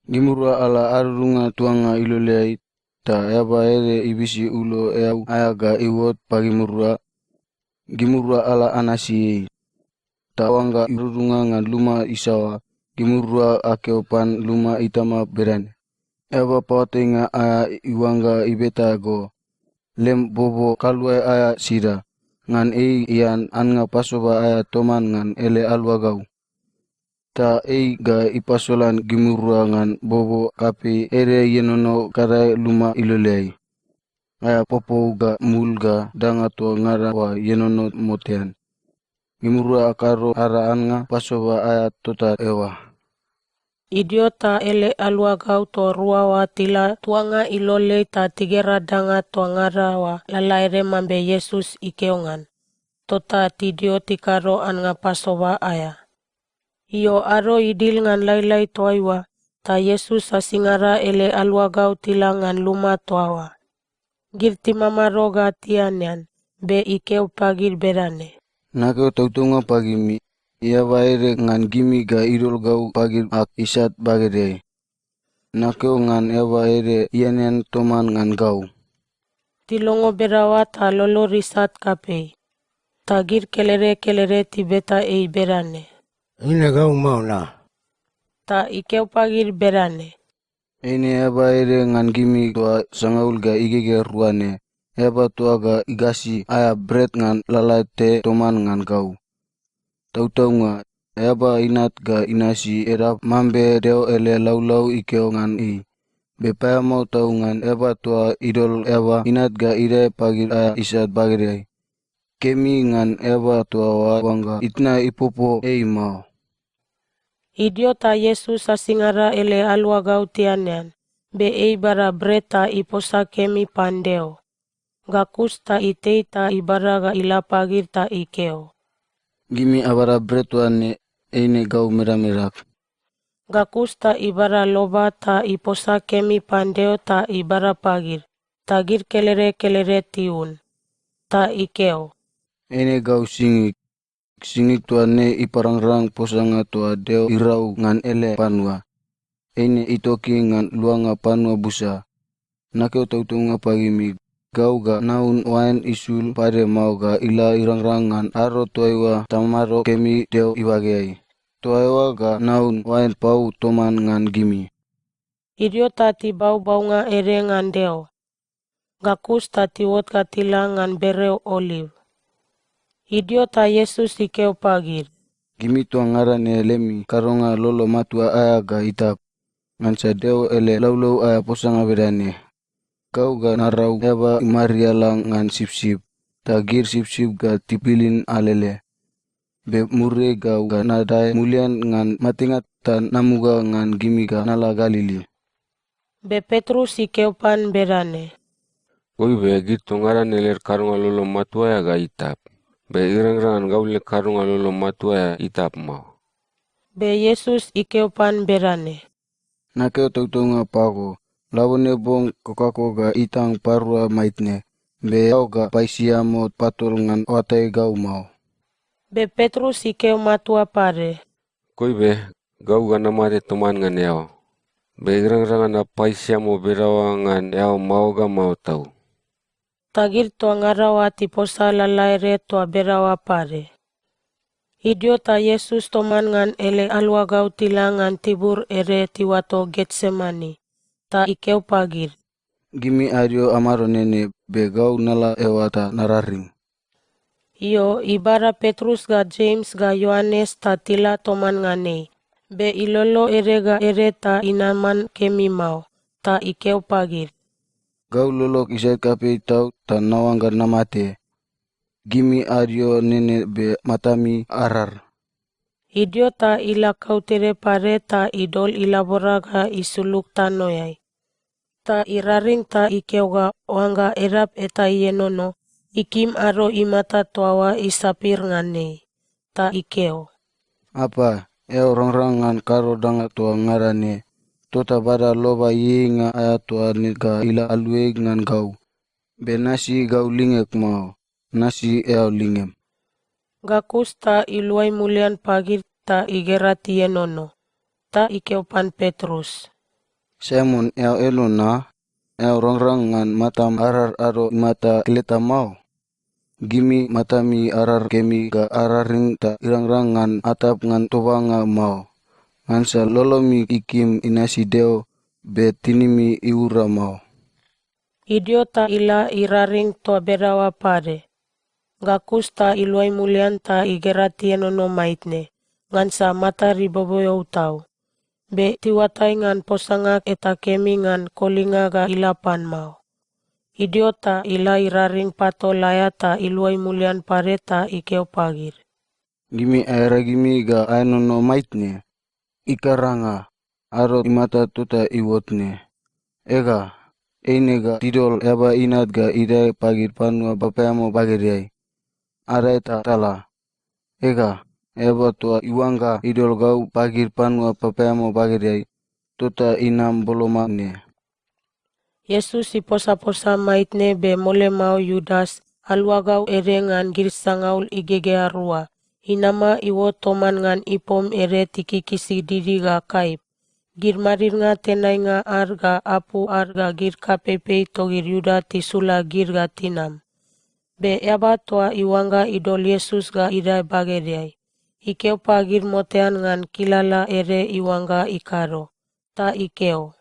“Gimirua ala adudunga tuanga iloleai, ta eaba ede ibisi ulo eau aea ga iuot pagimirua. Gimirua ala anasi ei. Ta oangga idudunga ngan luma isaoa, gimirua akeo pan luma itama bedane, ‘Eaba paoatainga aea iuangga ibeta go, lem bobo kaluae aea sida, ngan ei ian annga Pasova aea toman ngan ele aluagau.’ Ta ei ga ipasolan gimirua ngan bobo kapei ede ienono gadae luma iloleai, aea popou ga mul ga danga toa ngada oa ienono motean. Gimirua akado ada annga Pasova aea tota eoa.” Idio ta ele aluagau toa rua oa tila tuanga iloleai ta tigera danga toa ngada oa lalaede mambe Iesus ikeo ngan. Tota tidio tikado annga Pasova aea. Io, ado idil ngan lailai toaiua, ta Iesus asingada ele aluagau tila ngan luma toa oa. Gid timamado ga tianean, be ikeo pagid bedane, “Nakeo tautaunga pagimi, eaba ede ngan gimi ga idol gau pagid ag isat bagedeai. Nakeo ngan eaba ede ianean toman ngan gau.” Tilongo bedaoa ta lolod isat kapei. Ta gid kelede kelede tibeta ei bedane, “Eine gau mao na?” Ta ikeo pagid bedane, “Eine eaba ede ngan gimi toa sangaul ga igegea rua ne, eaba toa ga igasi aea bret ngan lalaete toman ngan gau. Tautaunga, Eaba Inat ga inasi edap mambe Deo ele laulau ikeo ngan ei. Be paeamao tau ngan eaba toa idol Eaba Inat ga idae pagid aea isat bagedeai. Kemi ngan eaba toa oa oangga itna ipopo ei mao.” Idio ta Iesus asingada ele aluagau tianean, be ei ibada bret ta iposa kemi pan Deo. Ga kus ta itei ta ibada ga ila pagid ta ikeo, “Gimi abada bret toa ne, eine gau medamedag.” Ga kus ta ibada loba ta iposa kemi pan Deo ta ibada pagid, ta gid kelede kelede tiun. Ta ikeo, “Eine gau singig. Singig toa ne iparangrang posanga toa Deo irau ngan ele panua. Eine itoki ngan luanga panua busa. Nakeo tautaunga pagimi, gau ga naun oain isul pade mao ga ila irangrang ngan ado toaiua tamado kemi Deo ibageai. Toa eoa ga naun oain pau toman ngan gimi.” Idio ta tibau baunga ede ngan Deo. Ga kus ta tiuot ga tila ngan bereo Oliv. Idio ta Iesus ikeo pagid, “Gimi toa ngada ne lemi kadonga lolo matua aea ga itap, ngansa Deo ele laulau aea posanga bedane, ‘Gau ga narau eaba imariala ngan sipsip, ta gid sipsip ga tipilin alele. Be muriai gau ga nadae mulian ngan matenga ta namuga ngan gimi ga nala Galili.’” Be Petrus ikeo pan bedane, “Goibe, gid toa ngada ne led kadonga lolo matua aea ga itap, be irangrang ngan gau leg kadonga lolo matua aea itap mao.” Be Iesus ikeo pan bedane, “Nakeo tautaunga pago, labone bong kokako ga itang parua maitne, be eao ga paisiamo patol ngan oatai gau mao.” Be Petrus ikeo matua pade, “Goibe, gau ga namate toman ngan eao. Be irangrang ngan napaisiamo bedaoa ngan eao mao ga mao tau.” Ta gid toa ngada oa tiposa lalaede toa bedaoa pade. Idio ta Iesus toman ngan ele aluagau tila ngan tibur ede tiuato Getsemani, ta ikeo pagid, “Gimi adio amado nene, be gau nala eoa ta nararing.” Io, ibada Petrus ga Jems ga Ioanes ta tila toman ngan ei, Be ilolo ede ga ede ta inaman kemi mao, ta ikeo pagid, "Gau lolog isat kapei tau ta naoangga namate. Gimi adio nene be matami arar." Idio ta ila kautede pade ta idol ilabora ga isulug tanoeai. Ta iraring ta ikeo ga oangga edap eta ienono, ikim ado imata toa oa isapir ngan ei, ta ikeo, "Apa, eao rangrang ngan kado danga toa ngada ne. Tota bada loba ieieinga aea toa ne ga ila aluai ngan gau. Be nasi gau lingeg mao. Nasi eao lingem." Ga kus ta iluai mulian pagid ta igera tienono, ta ikeo pan Petrus, "Saimon, eao eno na? Eao rangrang ngan matam arar ado imata keleta mao? Gimi matami arar kemi ga araring ta irangrang ngan atap ngan tobanga mao, ngansa lolomi ikim inasi Deo, be tinimi iura mao." Idio ta ila iraring toa bedaoa pade. Ga kus ta iluai mulian ta igera tienono maitne, ngansa matad iboboeo tau. Be tiuatai ngan posanga eta kemi ngan kolinga ga ila pan mao. Idio ta ila iraring patol aea ta iluai mulian pade ta ikeo pagid, "Gimi aearagimi ga aenono maitne? Ikaranga, ado imata tota iuot ne. Ega, eine ga tidol Eaba Inat ga idae pagid panua papaeamao bagedeai. Adae ta tala. Ega, eaba toa iuangga idol gau pagid panua papaeamao bagedeai, tota inam boloma ne." Iesus iposaposa maitne, be mole mao Iudas, aluagau ede ngan gid sangaul igegea rua, inama iuot toman ngan ipom ede tikikisi didi ga kaip. Gid madidnga tenainga ad ga apu ad ga gid kapeipei togid Iuda tisula gid ga tinam. Be eaba toa iuangga idol Iesus ga idae bagedeai, ikeo pagid motean ngan kilala ede iuangga ikado, ta ikeo,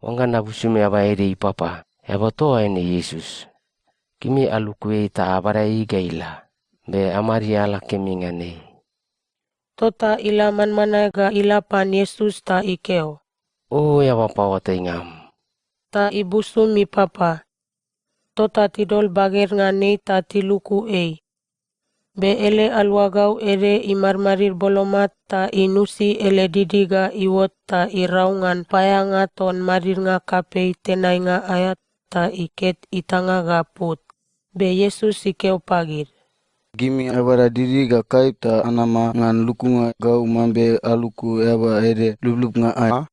"Oangga nabusum eaba ede ipapa, eaba toa oa eine Iesus. Gimi aluku ei ta abada ei ga ila, be amariala kemi ngan ei." Tota ila manmanae ga ila pan Iesus ta ikeo, "O eaba paoatainga am!" Ta ibusum ipapa. Tota tidol baged ngan ei ta tiluku ei. Be ele aluagau ede imadmadid boloma ta inusi ele didi ga iuot ta irau ngan paeaeanga ton madidnga kapei tenainga aea ta iket itanga ga put. Be Iesus ikeo pagid, "Gimi abada didi ga kaip ta anama ngan lukunga gau mambe aluku eaba ede lublubnga aea?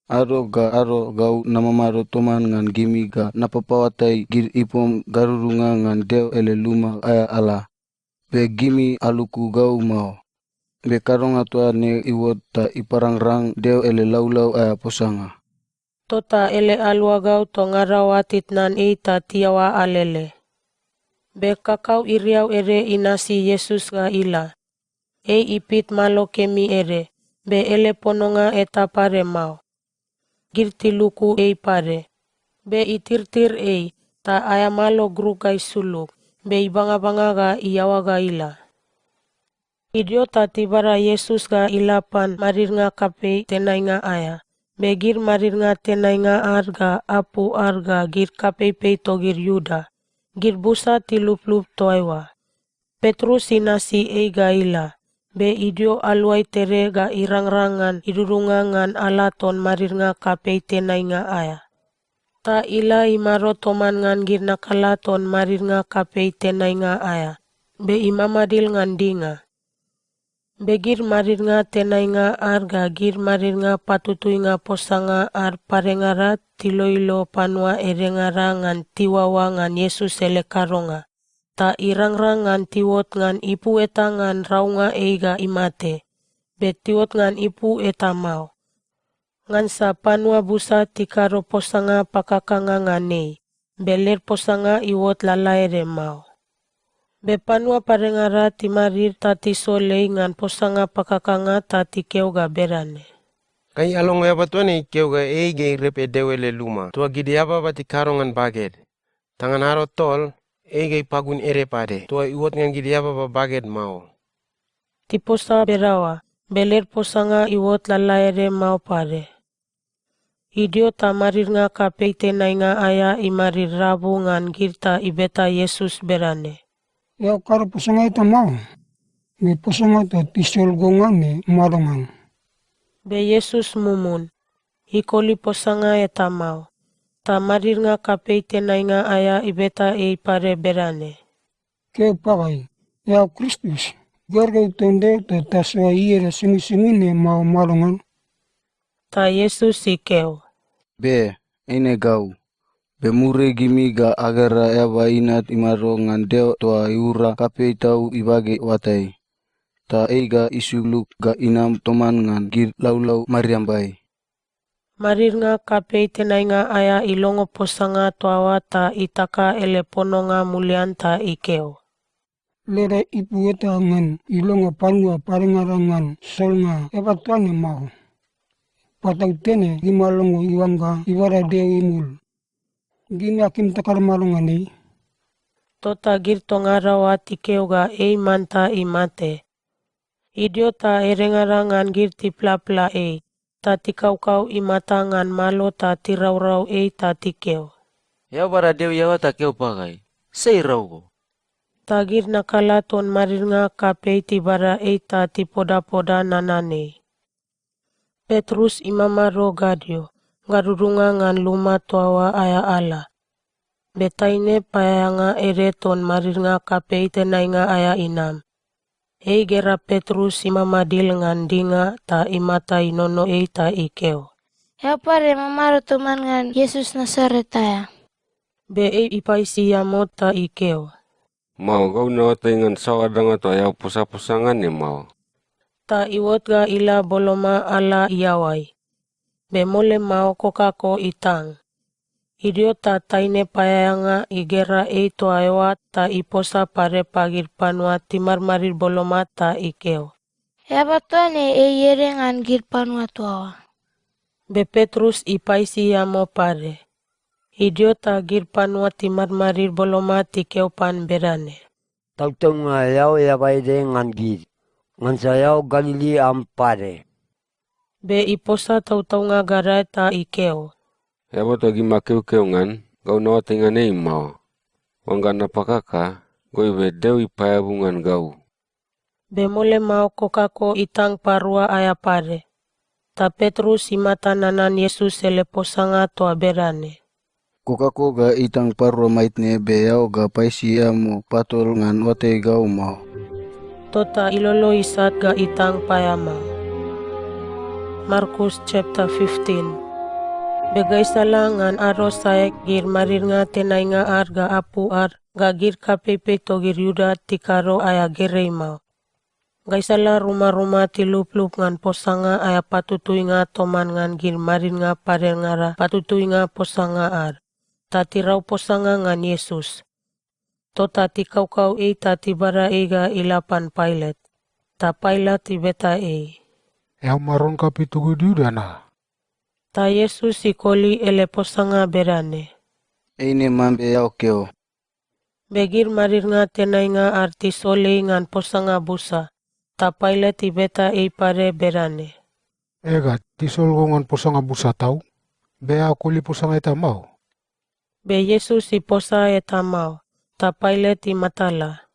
Ado ga ado gau namamado toman ngan gimi ga napapaoatai gid ipom gadudunga ngan Deo ele luma aea ala. Be gimi aluku gau mao. Be kadonga toa ne iuot ta iparangrang Deo ele laulau aea posanga." Tota ele aluagau toa ngada oa titnan ei ta tiaoa alele. Be kakau iriau ede inasi Iesus ga ila. Ei ipit malo kemi ede, be ele pononga eta pade mao. Gid tiluku ei pade, be itirtir ei, ta aea malo gruk ga isulug, be ibangabanga ga iaoa ga ila. Idio ta tibada Iesus ga ila pan madidnga kapei tenainga aea, be gid madidnga tenainga ad ga apu ad ga gid kapeipei togid Iuda, gid busa tiluplup toa eoa. Petrus inasi ei ga ila, be idio aluai tede ga irangrang ngan idudunga ngan ala ton madidnga kapei tenainga aea. Ta ila imado toman ngan gid nakala ton madidnga kapei tenainga aea, be imamadil ngan dinga. Be gid madidnga tenainga ad ga gid madidnga patutuinga posanga ad padengada tiloilo panua edengada ngan tiuaoa ngan Iesus ele kadonga, ta irangrang ngan tiuot ngan ipu eta ngan raunga ei ga imate, be tiuot ngan ipu eta mao. Ngansa panua busa tikado posanga pakakanga ngan ei, be led posanga iuot lalaede mao. Be panua padengada timadid ta tisol ei ngan posanga pakakanga ta tikeo ga bedane, "Gai alongo eaba toa ne ikeo ga ei ga irepe Deo ele luma toa gid eababa tikado ngan baged. Ta ngan ado tol, ei ga ipagun ede pade toa iuot ngan gid eababa baged mao." Tiposa bedaoa, Be led posanga iuot lalaede mao pade. Idio ta madidnga kapei tenainga aea imadid rabu ngan gid ta ibeta Iesus bedane, “Eao kado posanga eta mao? Be posanga toa tisol go ngan ne madongan?” Be Iesus mumun, ikoli posanga eta mao. Ta madidnga kapei tenainga aea ibeta ei pade bedane, “Keo pagai, eao Kristus, gergeu ton Deo toa tasoa ieda somisomi ne mao madongan?” Ta Iesus ikeo, “Be, eine gau. Be muriai gimi ga agera Eaba Inat imado ngan Deo toa iura kapei tau ibage oatai, ta ei ga isulug ga inam toman ngan gid laulau mariambai.” Madidnga kapei tenainga aea ilongo posanga toa oa ta itaka ele pononga mulian ta ikeo, “Leda ipu eta ngan ilonga panua padengada ngan solnga eaba toa ne mao. Patautene gimi alongo iuangga ibada Deo imul. Gimi akim takado mado ngan ei?” Tota gid toa ngada oa tikeo ga ei manta imate. Idio ta edengada ngan gid tiplapla ei, ta tikaukau imata ngan malo ta tiraurau ei ta tikeo, “Eao bada Deo iaoa ta keo pagai, sai irau go?” Ta gid nakala ton madidnga kapei tibada ei ta tipodapoda nanan ei. Petrus imamado gadio, gadudunga ngan luma toa oa aea ala. Be taine paeaeanga ede ton madidnga kapei tenainga aea inam. Ei igera Petrus imamadil ngan dinga ta imata inono ei ta ikeo, “Eao pade mamado toman ngan Iesus Nasaret aea.” Be ei ipaisiamo ta ikeo, “Mao, gau naoatai ngan saoa danga toa eao posaposa ngan ne mao.” Ta iuot ga ila boloma ala iaoai. Be mole mao kokako itang. Idio ta taine paeaeanga igera ei toa eoa ta iposa pade pagid panua timadmadid boloma ta ikeo, “Eaba toa ne ei ede ngan gid panua toa oa.” Be Petrus ipaisiamo pade. Idio ta gid panua timadmadid boloma tikeo pan bedane, “Tautaunga eao eaba ede ngan gid, ngansa eao Galili am pade.” Be iposa tautaunga gadae ta ikeo, “Eaba toa gimi akeokeo ngan, gau naoatai ngan ei mao. Oangga napakaka, goibe Deo ipaeabu ngan gau.” Be mole mao kokako itang parua aea pade. Ta Petrus imata nanan Iesus ele posanga toa bedane, “Kokako ga itang parua maitne, be eao ga paisiamo patol ngan oatai gau mao.” Tota ilolo isat ga itang paeamao. Markus chapter fifteen. Be gaisala ngan ado sae, gid madidnga tenainga ad ga apu ad ga gid kapeipei togid Iuda tikado aea gerei mao. Gaisala rumaruma tiluplup ngan posanga aea patutuinga toman ngan gid madidnga padengada patutuinga posanga ad, ta tirau posanga ngan Iesus. Tota tikaukau ei ta tibada ei ga ila pan Pailat. Ta Pailat ibeta ei, “Eao maron kapei togid Iuda na?” Ta Iesus ikoli ele posanga bedane, “Eine mambe eao keo.” Be gid madidnga tenainga ad tisol ei ngan posanga busa, ta Pailat ibeta ei pade bedane, “Ega, tisol go ngan posanga busa tau? Be eao koli posanga eta mao?” Be Iesus iposa eta mao, ta Pailat imatala.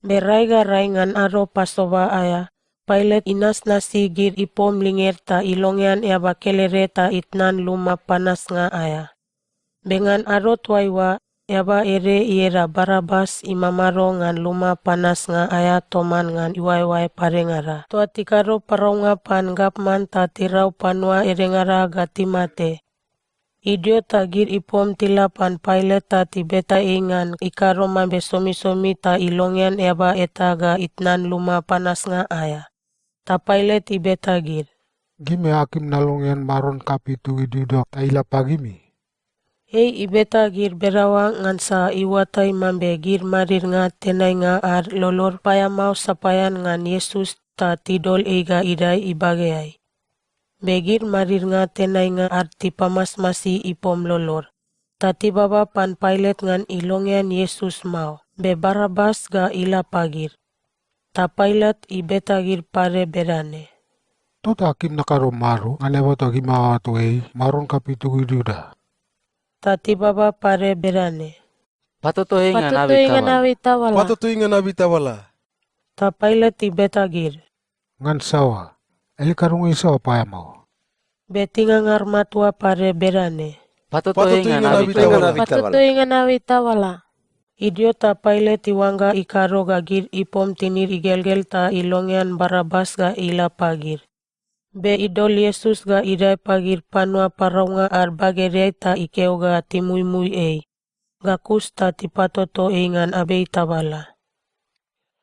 Be rai ga rai ngan ado Pasova aea, Pailat inasnasi gid ipom linged ta ilongean eaba kelede ta itnan luma panasnga aea. Be ngan ado toaiua, eaba ede ieda Barabas imamado ngan luma panasnga aea toman ngan iuaeoae padengada toa tikado paraunga pan gavman ta tirau panua edengada ga timate. Idio ta gid ipom tila pan Pailat ta tibeta ei ngan ikado mambe somisomi ta ilongean eaba eta ga itnan luma panasnga aea. Ta Pailat ibeta gid, “Gimi akim nalongean maron kapei togid Iuda ta ila pagimi?” Ei ibeta gid bedaoa ngansa iuatai mambe gid madidnga tenainga ad lolod paeamao sapaean ngan Iesus ta tidol ei ga idae ibageai. Be gid madidnga tenainga ad tipamasmasi ipom lolod, ta tibaba pan Pailat ngan ilongean Iesus mao, be Barabas ga ila pagid. Ta Pailat ibeta gid pade bedane, "Tota akim nakado mado ngan eaba toa gimi aoato ei maron kapei togid Iuda?" Ta tibaba pade bedane, "Patoto ei ngan Patoto abei ei ngan tabala." Abei tabala. "Patoto ei ngan abei tabala." Ta Pailat ibeta gid, "Ngan saoa? Ele kadonga isaoa paeamao?" Be tingangar matua pade bedane, "Patoto ei ngan abei tabala." "Patoto ei ngan abei tabala." Idio ta Pailat iuangga ikado ga gid ipom tinid igelgel ta ilongean Barabas ga ila pagid. Be idol Iesus ga idae pagid panua paraunga ad bagedeai ta ikeo ga timuimui ei, ga kus ta tipatoto ei ngan abei tabala.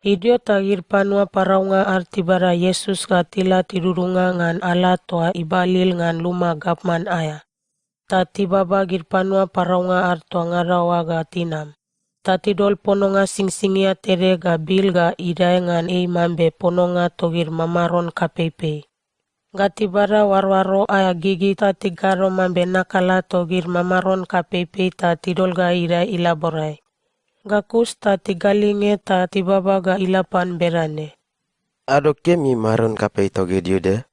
Idio ta gid panua paraunga ad tibada Iesus ga tila tidudunga ngan ala toa ibalil ngan luma gavman aea, ta tibaba gid panua paraunga ad toa ngada oa ga tinam, ta tidol pononga singsingia tede ga bil ga idae ngan ei mambe pononga togid mamaron kapeipei. Ga tibada oaroaro aea gigi ta tikado mambe nakala togid mamaron kapeipei ta tidol ga idae ilaborai. Ga kus ta tigalinge ta tibaba ga ila pan bedane, "Ado kemi maron kapei togid Iuda."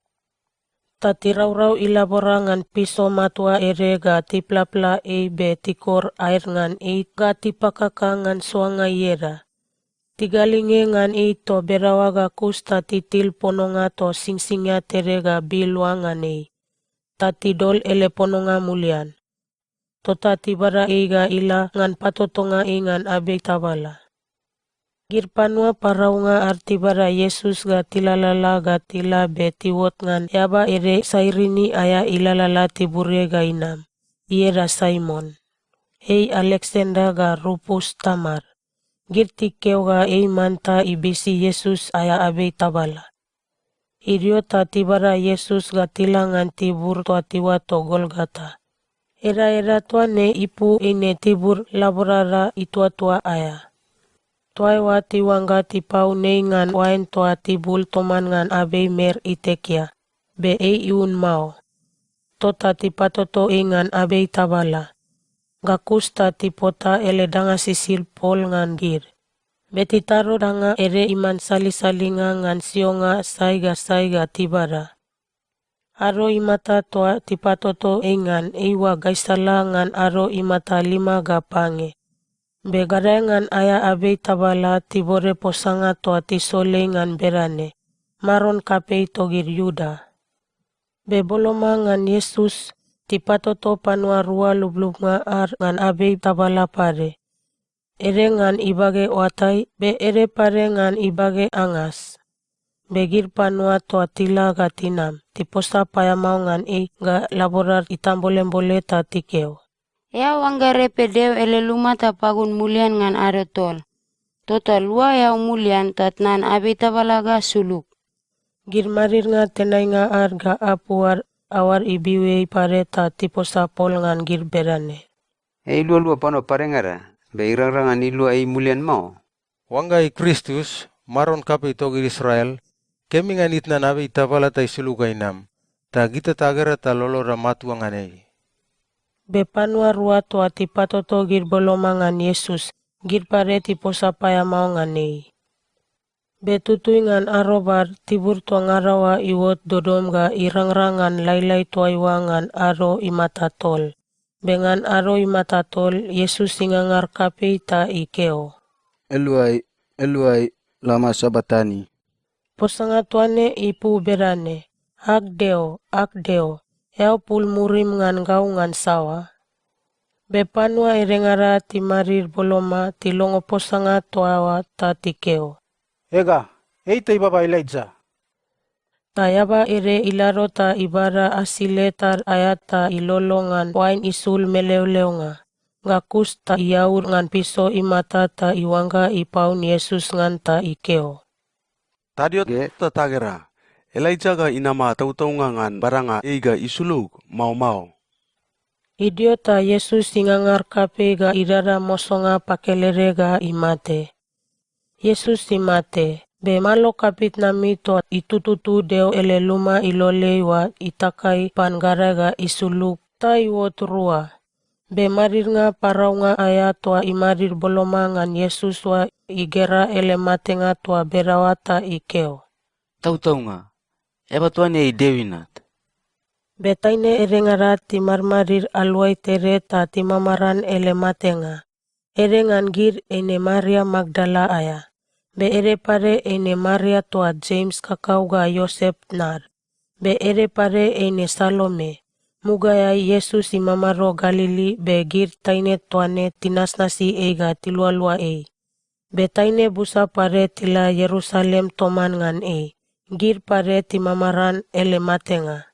Ta tiraurau ilabora ngan piso matua ede ga tiplapla ei be tikor aed ngan ei ga tipakaka ngan soanga ieda. Tigalinge ngan ei toa bedaoa ga kus ta titil pononga toa singsingia tede ga bil oa ngan ei, ta tidol ele pononga mulian. Tota tibada ei ga ila ngan patotonga ei ngan abei tabala. Gid panua paraunga ad tibada Iesus ga tilalala ga tila be tiuot ngan eaba ede Sairini aea ilalala tiburiai ga inam, ieda Saimon. Ei Aleksanda ga Rupus tamad. Gid tikeo ga ei manta ibisi Iesus aea abei tabala. Idio ta tibada Iesus ga tila ngan tibur toa tiuato Golgota. Edaeda toa ne ipu eine tibur laborada ituatua aea. Toa eoa tiuangga tipaun ei ngan oain toa tibul toman ngan abei mer itekia, be ei iun mao. Tota tipatoto ei ngan abei tabala, ga kus ta tipota ele danga sisid pol ngan gid. Be titado danga ede iman salisalinga ngan sionga sai ga sai ga tibada. Ado imata toa tipatoto ei ngan eiua gaisala ngan ado imata lima ga pange. Be gadae ngan aea abei tabala tibode posanga toa tisol ei ngan bedane, "Maron kapei togid Iuda." Be boloma ngan Iesus, tipatoto panua rua lublubnga ad ngan abei tabala pade. Ede ngan ibage oatai, be ede pade ngan ibage angas. Be gid panua toa tila ga tinam, tiposa paeamao ngan ei ga laborad itambolembole ta tikeo, "Eao oangga repe Deo ele luma ta pagun mulian ngan ado tol. Tota lua eao mulian ta tnan abei tabala ga sulug." Gid madidnga tenainga ad ga apu ad aoad ibiu ei pade ta tiposa pol ngan gid bedane, "Ei ilualua panua padengada, be irangrang ngan ilua ei mulian mao. Oangga ei Kristus, Maron kapei togid Israel, kemi ngan itnan abei tabala ta isulug ga inam, ta gita tagera ta loloda matua ngan ei." Be panua rua toa tipatoto gid boloma ngan Iesus, gid pade tiposa paeamao ngan ei. Be tutui ngan arobad, tibur toa ngada oa iuot dodom ga irangrang ngan lailai toaiua ngan ado imata tol. Be ngan ado imata tol, Iesus ingangar kapei ta ikeo, "Eluai, Eluai, lama sabatani?" Posanga toa ne ipu bedane, "Ag Deo, ag Deo, eao pul murim ngan gau ngan saoa?" Be panua edengada timadid boloma tilongo posanga toa oa ta tikeo, "Ega, ei ta ibaba Elaija." Ta eaba ede ilado ta ibada asile tad aea ta ilolo ngan oain isul meleoleonga, ga kus ta iaud ngan piso imata ta iuangga ipaun Iesus ngan ta ikeo, "Tadio ta tagera, Elaija ga inama tautaunga ngan badanga ei ga isulug, mao mao." Idio ta Iesus ingangar kapei ga idada mosonga pakelede ga imate. Iesus imate, be malo kapitnami toa itututu Deo ele luma iloleai oa itakai pan gadae ga isulug ta iuot rua. Be madidnga paraunga aea toa imadid boloma ngan Iesus oa igera ele matenga toa bedaoa ta ikeo, "Tautaunga, eaba toa ne ei Deo Inat." Be taine edengada timadmadid aluai tede ta timamaran ele matenga. Ede ngan gid eine Maria Makdala aea, be ede pade eine Maria toa Jems kakau ga Iosep tnad, be ede pade eine Salome. Mugaeai Iesus imamado Galili, be gid taine toa ne tinasnasi ei ga tilualua ei. Be taine busa pade tila Ierusalem toman ngan ei, gid pade timamaran ele matenga.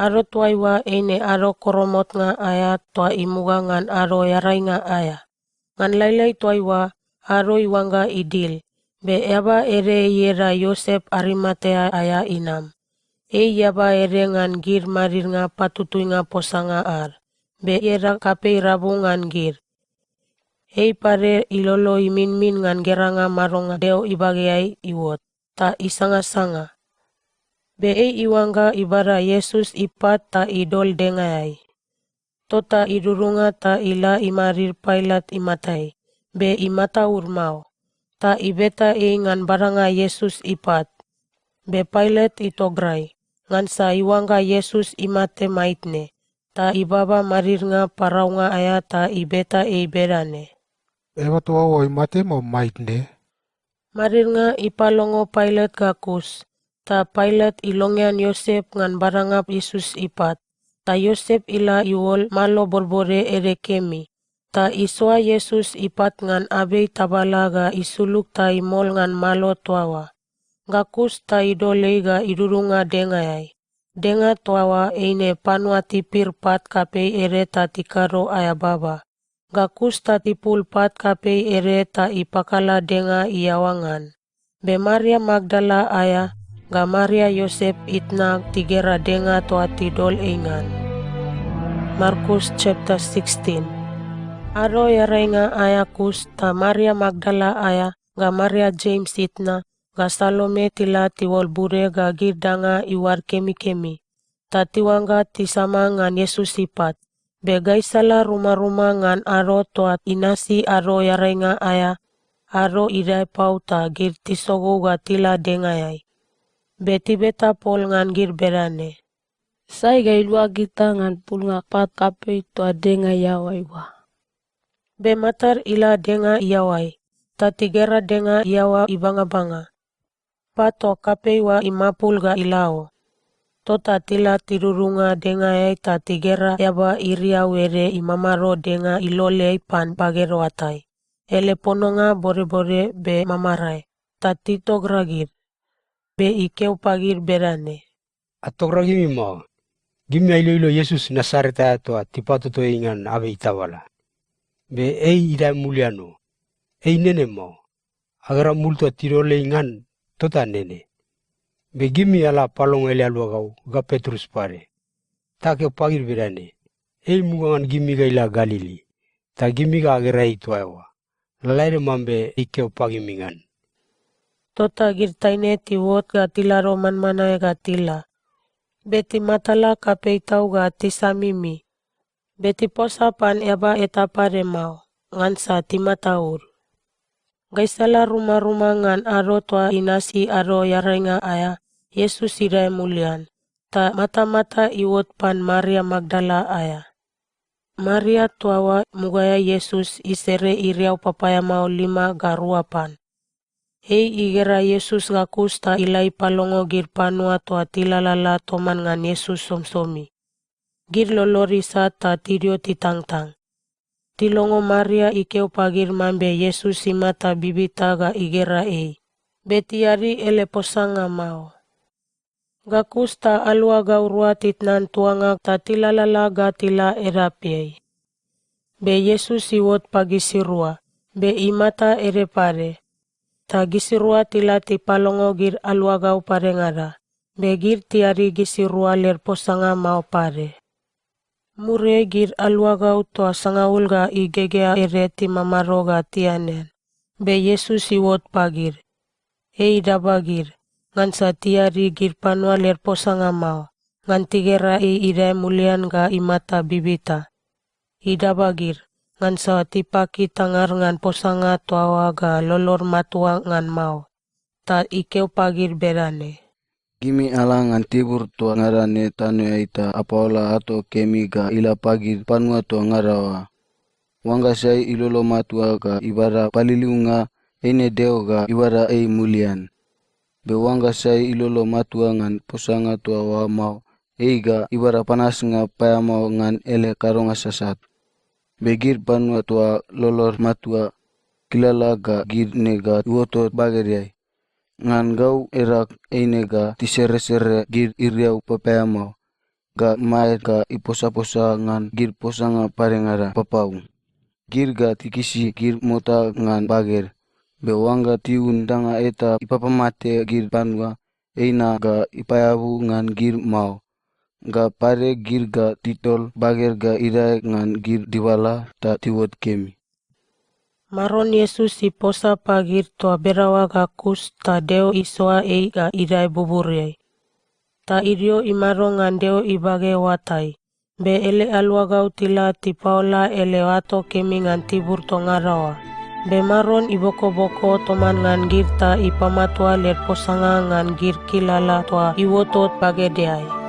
Ado toaiua eine ado koromotnga aea toa imuga ngan Ado Earainga aea. Ngan lailai toaiua, ado iuangga idil, be eaba ede ieda Iosep Arimatea aea inam. Ei eaba ede ngan gid madidnga patutuinga posanga ad, be ieda kapei rabu ngan gid. Ei pade ilolo iminmin ngan geranga madonga Deo ibageai iuot, ta isangasanga. Be ei iuangga ibada Iesus ipat ta idol dengaeai. Tota idudunga ta ila imadid Pailat imatai, be imataud mao, ta ibeta ei ngan badanga Iesus ipat. Be Pailat itograi, ngansa iuangga Iesus imate maitne, ta ibaba madidnga paraunga aea ta ibeta ei bedane, "Eaba toa oa imate mao maitne?" Madidnga ipalongo Pailat ga kus, ta Pailat ilongean Iosep ngan badanga Iesus ipat, ta Iosep ila iuol malo bodbode ede kemi, ta isoa Iesus ipat ngan abei tabala ga isulug ta imol ngan malo toa oa. Ga kus ta idol ei ga idudunga dengaeai. Denga toa oa eine panua tipir pat kapei ede ta tikado aea baba. Ga kus ta tipul pat kapei ede ta ipakala denga iaoa ngan. Be Maria Makdala aea, ga Maria Iosep itna tigera denga toa tidol ei ngan. Markus chapter sixteen. Ado Earainga aea kus ta Maria Makdala aea, ga Maria Jems itna, ga Salome tila tiuol bude ga gid danga iuad kemikemi, ta tiuangga tisama ngan Iesus ipat. Be gaisala rumaruma ngan ado toa inasi Ado Earainga aea, ado idae pau ta gid tisogou ga tila dengaeai. Be tibeta pol ngan gid bedane, "Sai ga ilua gita ngan pulnga pat kapei toa denga iaoai oa?" Be matad ila denga iaoai, ta tigera denga iaoa ibangabanga. Pat toa kapei oa imapul ga ila o. Tota tila tidudunga dengaeai ta tigera eaba iriau ede imamado denga iloleai pan baged oatai, ele pononga bodbode be mamarae, ta titogragid. Be ikeo pagid bedane, "Atogragimi mao. Gimi ailoilo Iesus Nasaret aea toa tipatoto ei ngan abei tabala. Be ei idae mulian o. Ei nene mao. Agera mul toa tidol ei ngan, tota nene. Be gimi ala apalongo ele aluagau ga Petrus pade. Ta akeo pagid bedane, 'Ei imuga ngan gimi ga ila Galili, ta gimi ga agera ei toa eoa, lalaede mambe ikeo pagimi ngan.'" Tota gid taine tiuot ga tilado manmanae ga tila. Be timatala kapei tau ga tisamimi. Be tiposa pan eaba eta pade mao, ngansa timataud. Gaisala rumaruma ngan ado toa inasi Ado Earainga aea, Iesus idae mulian, ta matamata iuot pan Maria Makdala aea. Maria toa oa mugaeai Iesus isere iriau papaeamao lima ga rua pan. Ei igera Iesus ga kus ta ila ipalongo gid panua toa tilalala toman ngan Iesus somisomi. Gid lolod isat ta tidio titangtang. Tilongo Maria ikeo pagid mambe Iesus imata bibita ga igera ei, be tiadi ele posanga mao. Ga kus ta aluagau rua titnan tuanga ta tilalala ga tila edapeai. Be Iesus iuot pagisirua, be imata ede pade. Ta gisirua tila tipalongo gid aluagau padengada, be gid tiadi gisirua led posanga mao pade. Muriai gid aluagau toa sangaul ga igegea ede timamado ga tianean, be Iesus iuot pagid. Ei idaba gid, ngansa tiadi gid panua led posanga mao, ngan tigera ei idae mulian ga imata bibita. Idaba gid, ngansa tipaki tangar ngan posanga toa oa ga lolod matua ngan mao. Ta ikeo pagid bedane, "Gimi ala ngan tibur toa ngada ne tanoeai ta apaola ato kemi ga ila pagid panua toa ngada oa. Oangga sai ilolo matua ga ibada paliliunga, eine Deo ga ibada ei mulian. Be oangga sai ilolo matua ngan posanga toa oa mao, ei ga ibada panasnga paeamao ngan ele kadonga sasat. Be gid panua toa lolod matua, kilala ga gid ne ga iuotot bagedeai. Ngan gau edag, eine ga tiseresere gid iriau papaeamao, ga maed ga iposaposa ngan gid posanga padengada papau. Gid ga tikisi gid mota ngan baged, be oangga tiun danga eta ipapamate gid panua, eina ga ipaeabu ngan gid mao. Ga pade gid ga titol baged ga idae ngan gid dibala ta tiuot kemi." Maron Iesus iposa pagid toa bedaoa ga kus ta Deo isoa ei ga idae buburiai. Ta idio imado ngan Deo ibage oatai, be ele aluagau tila tipaola ele ato kemi ngan tibur toa ngada oa. Be Maron ibokoboko toman ngan gid ta ipamatua led posanga ngan gid kilala toa iuotot bagedeai.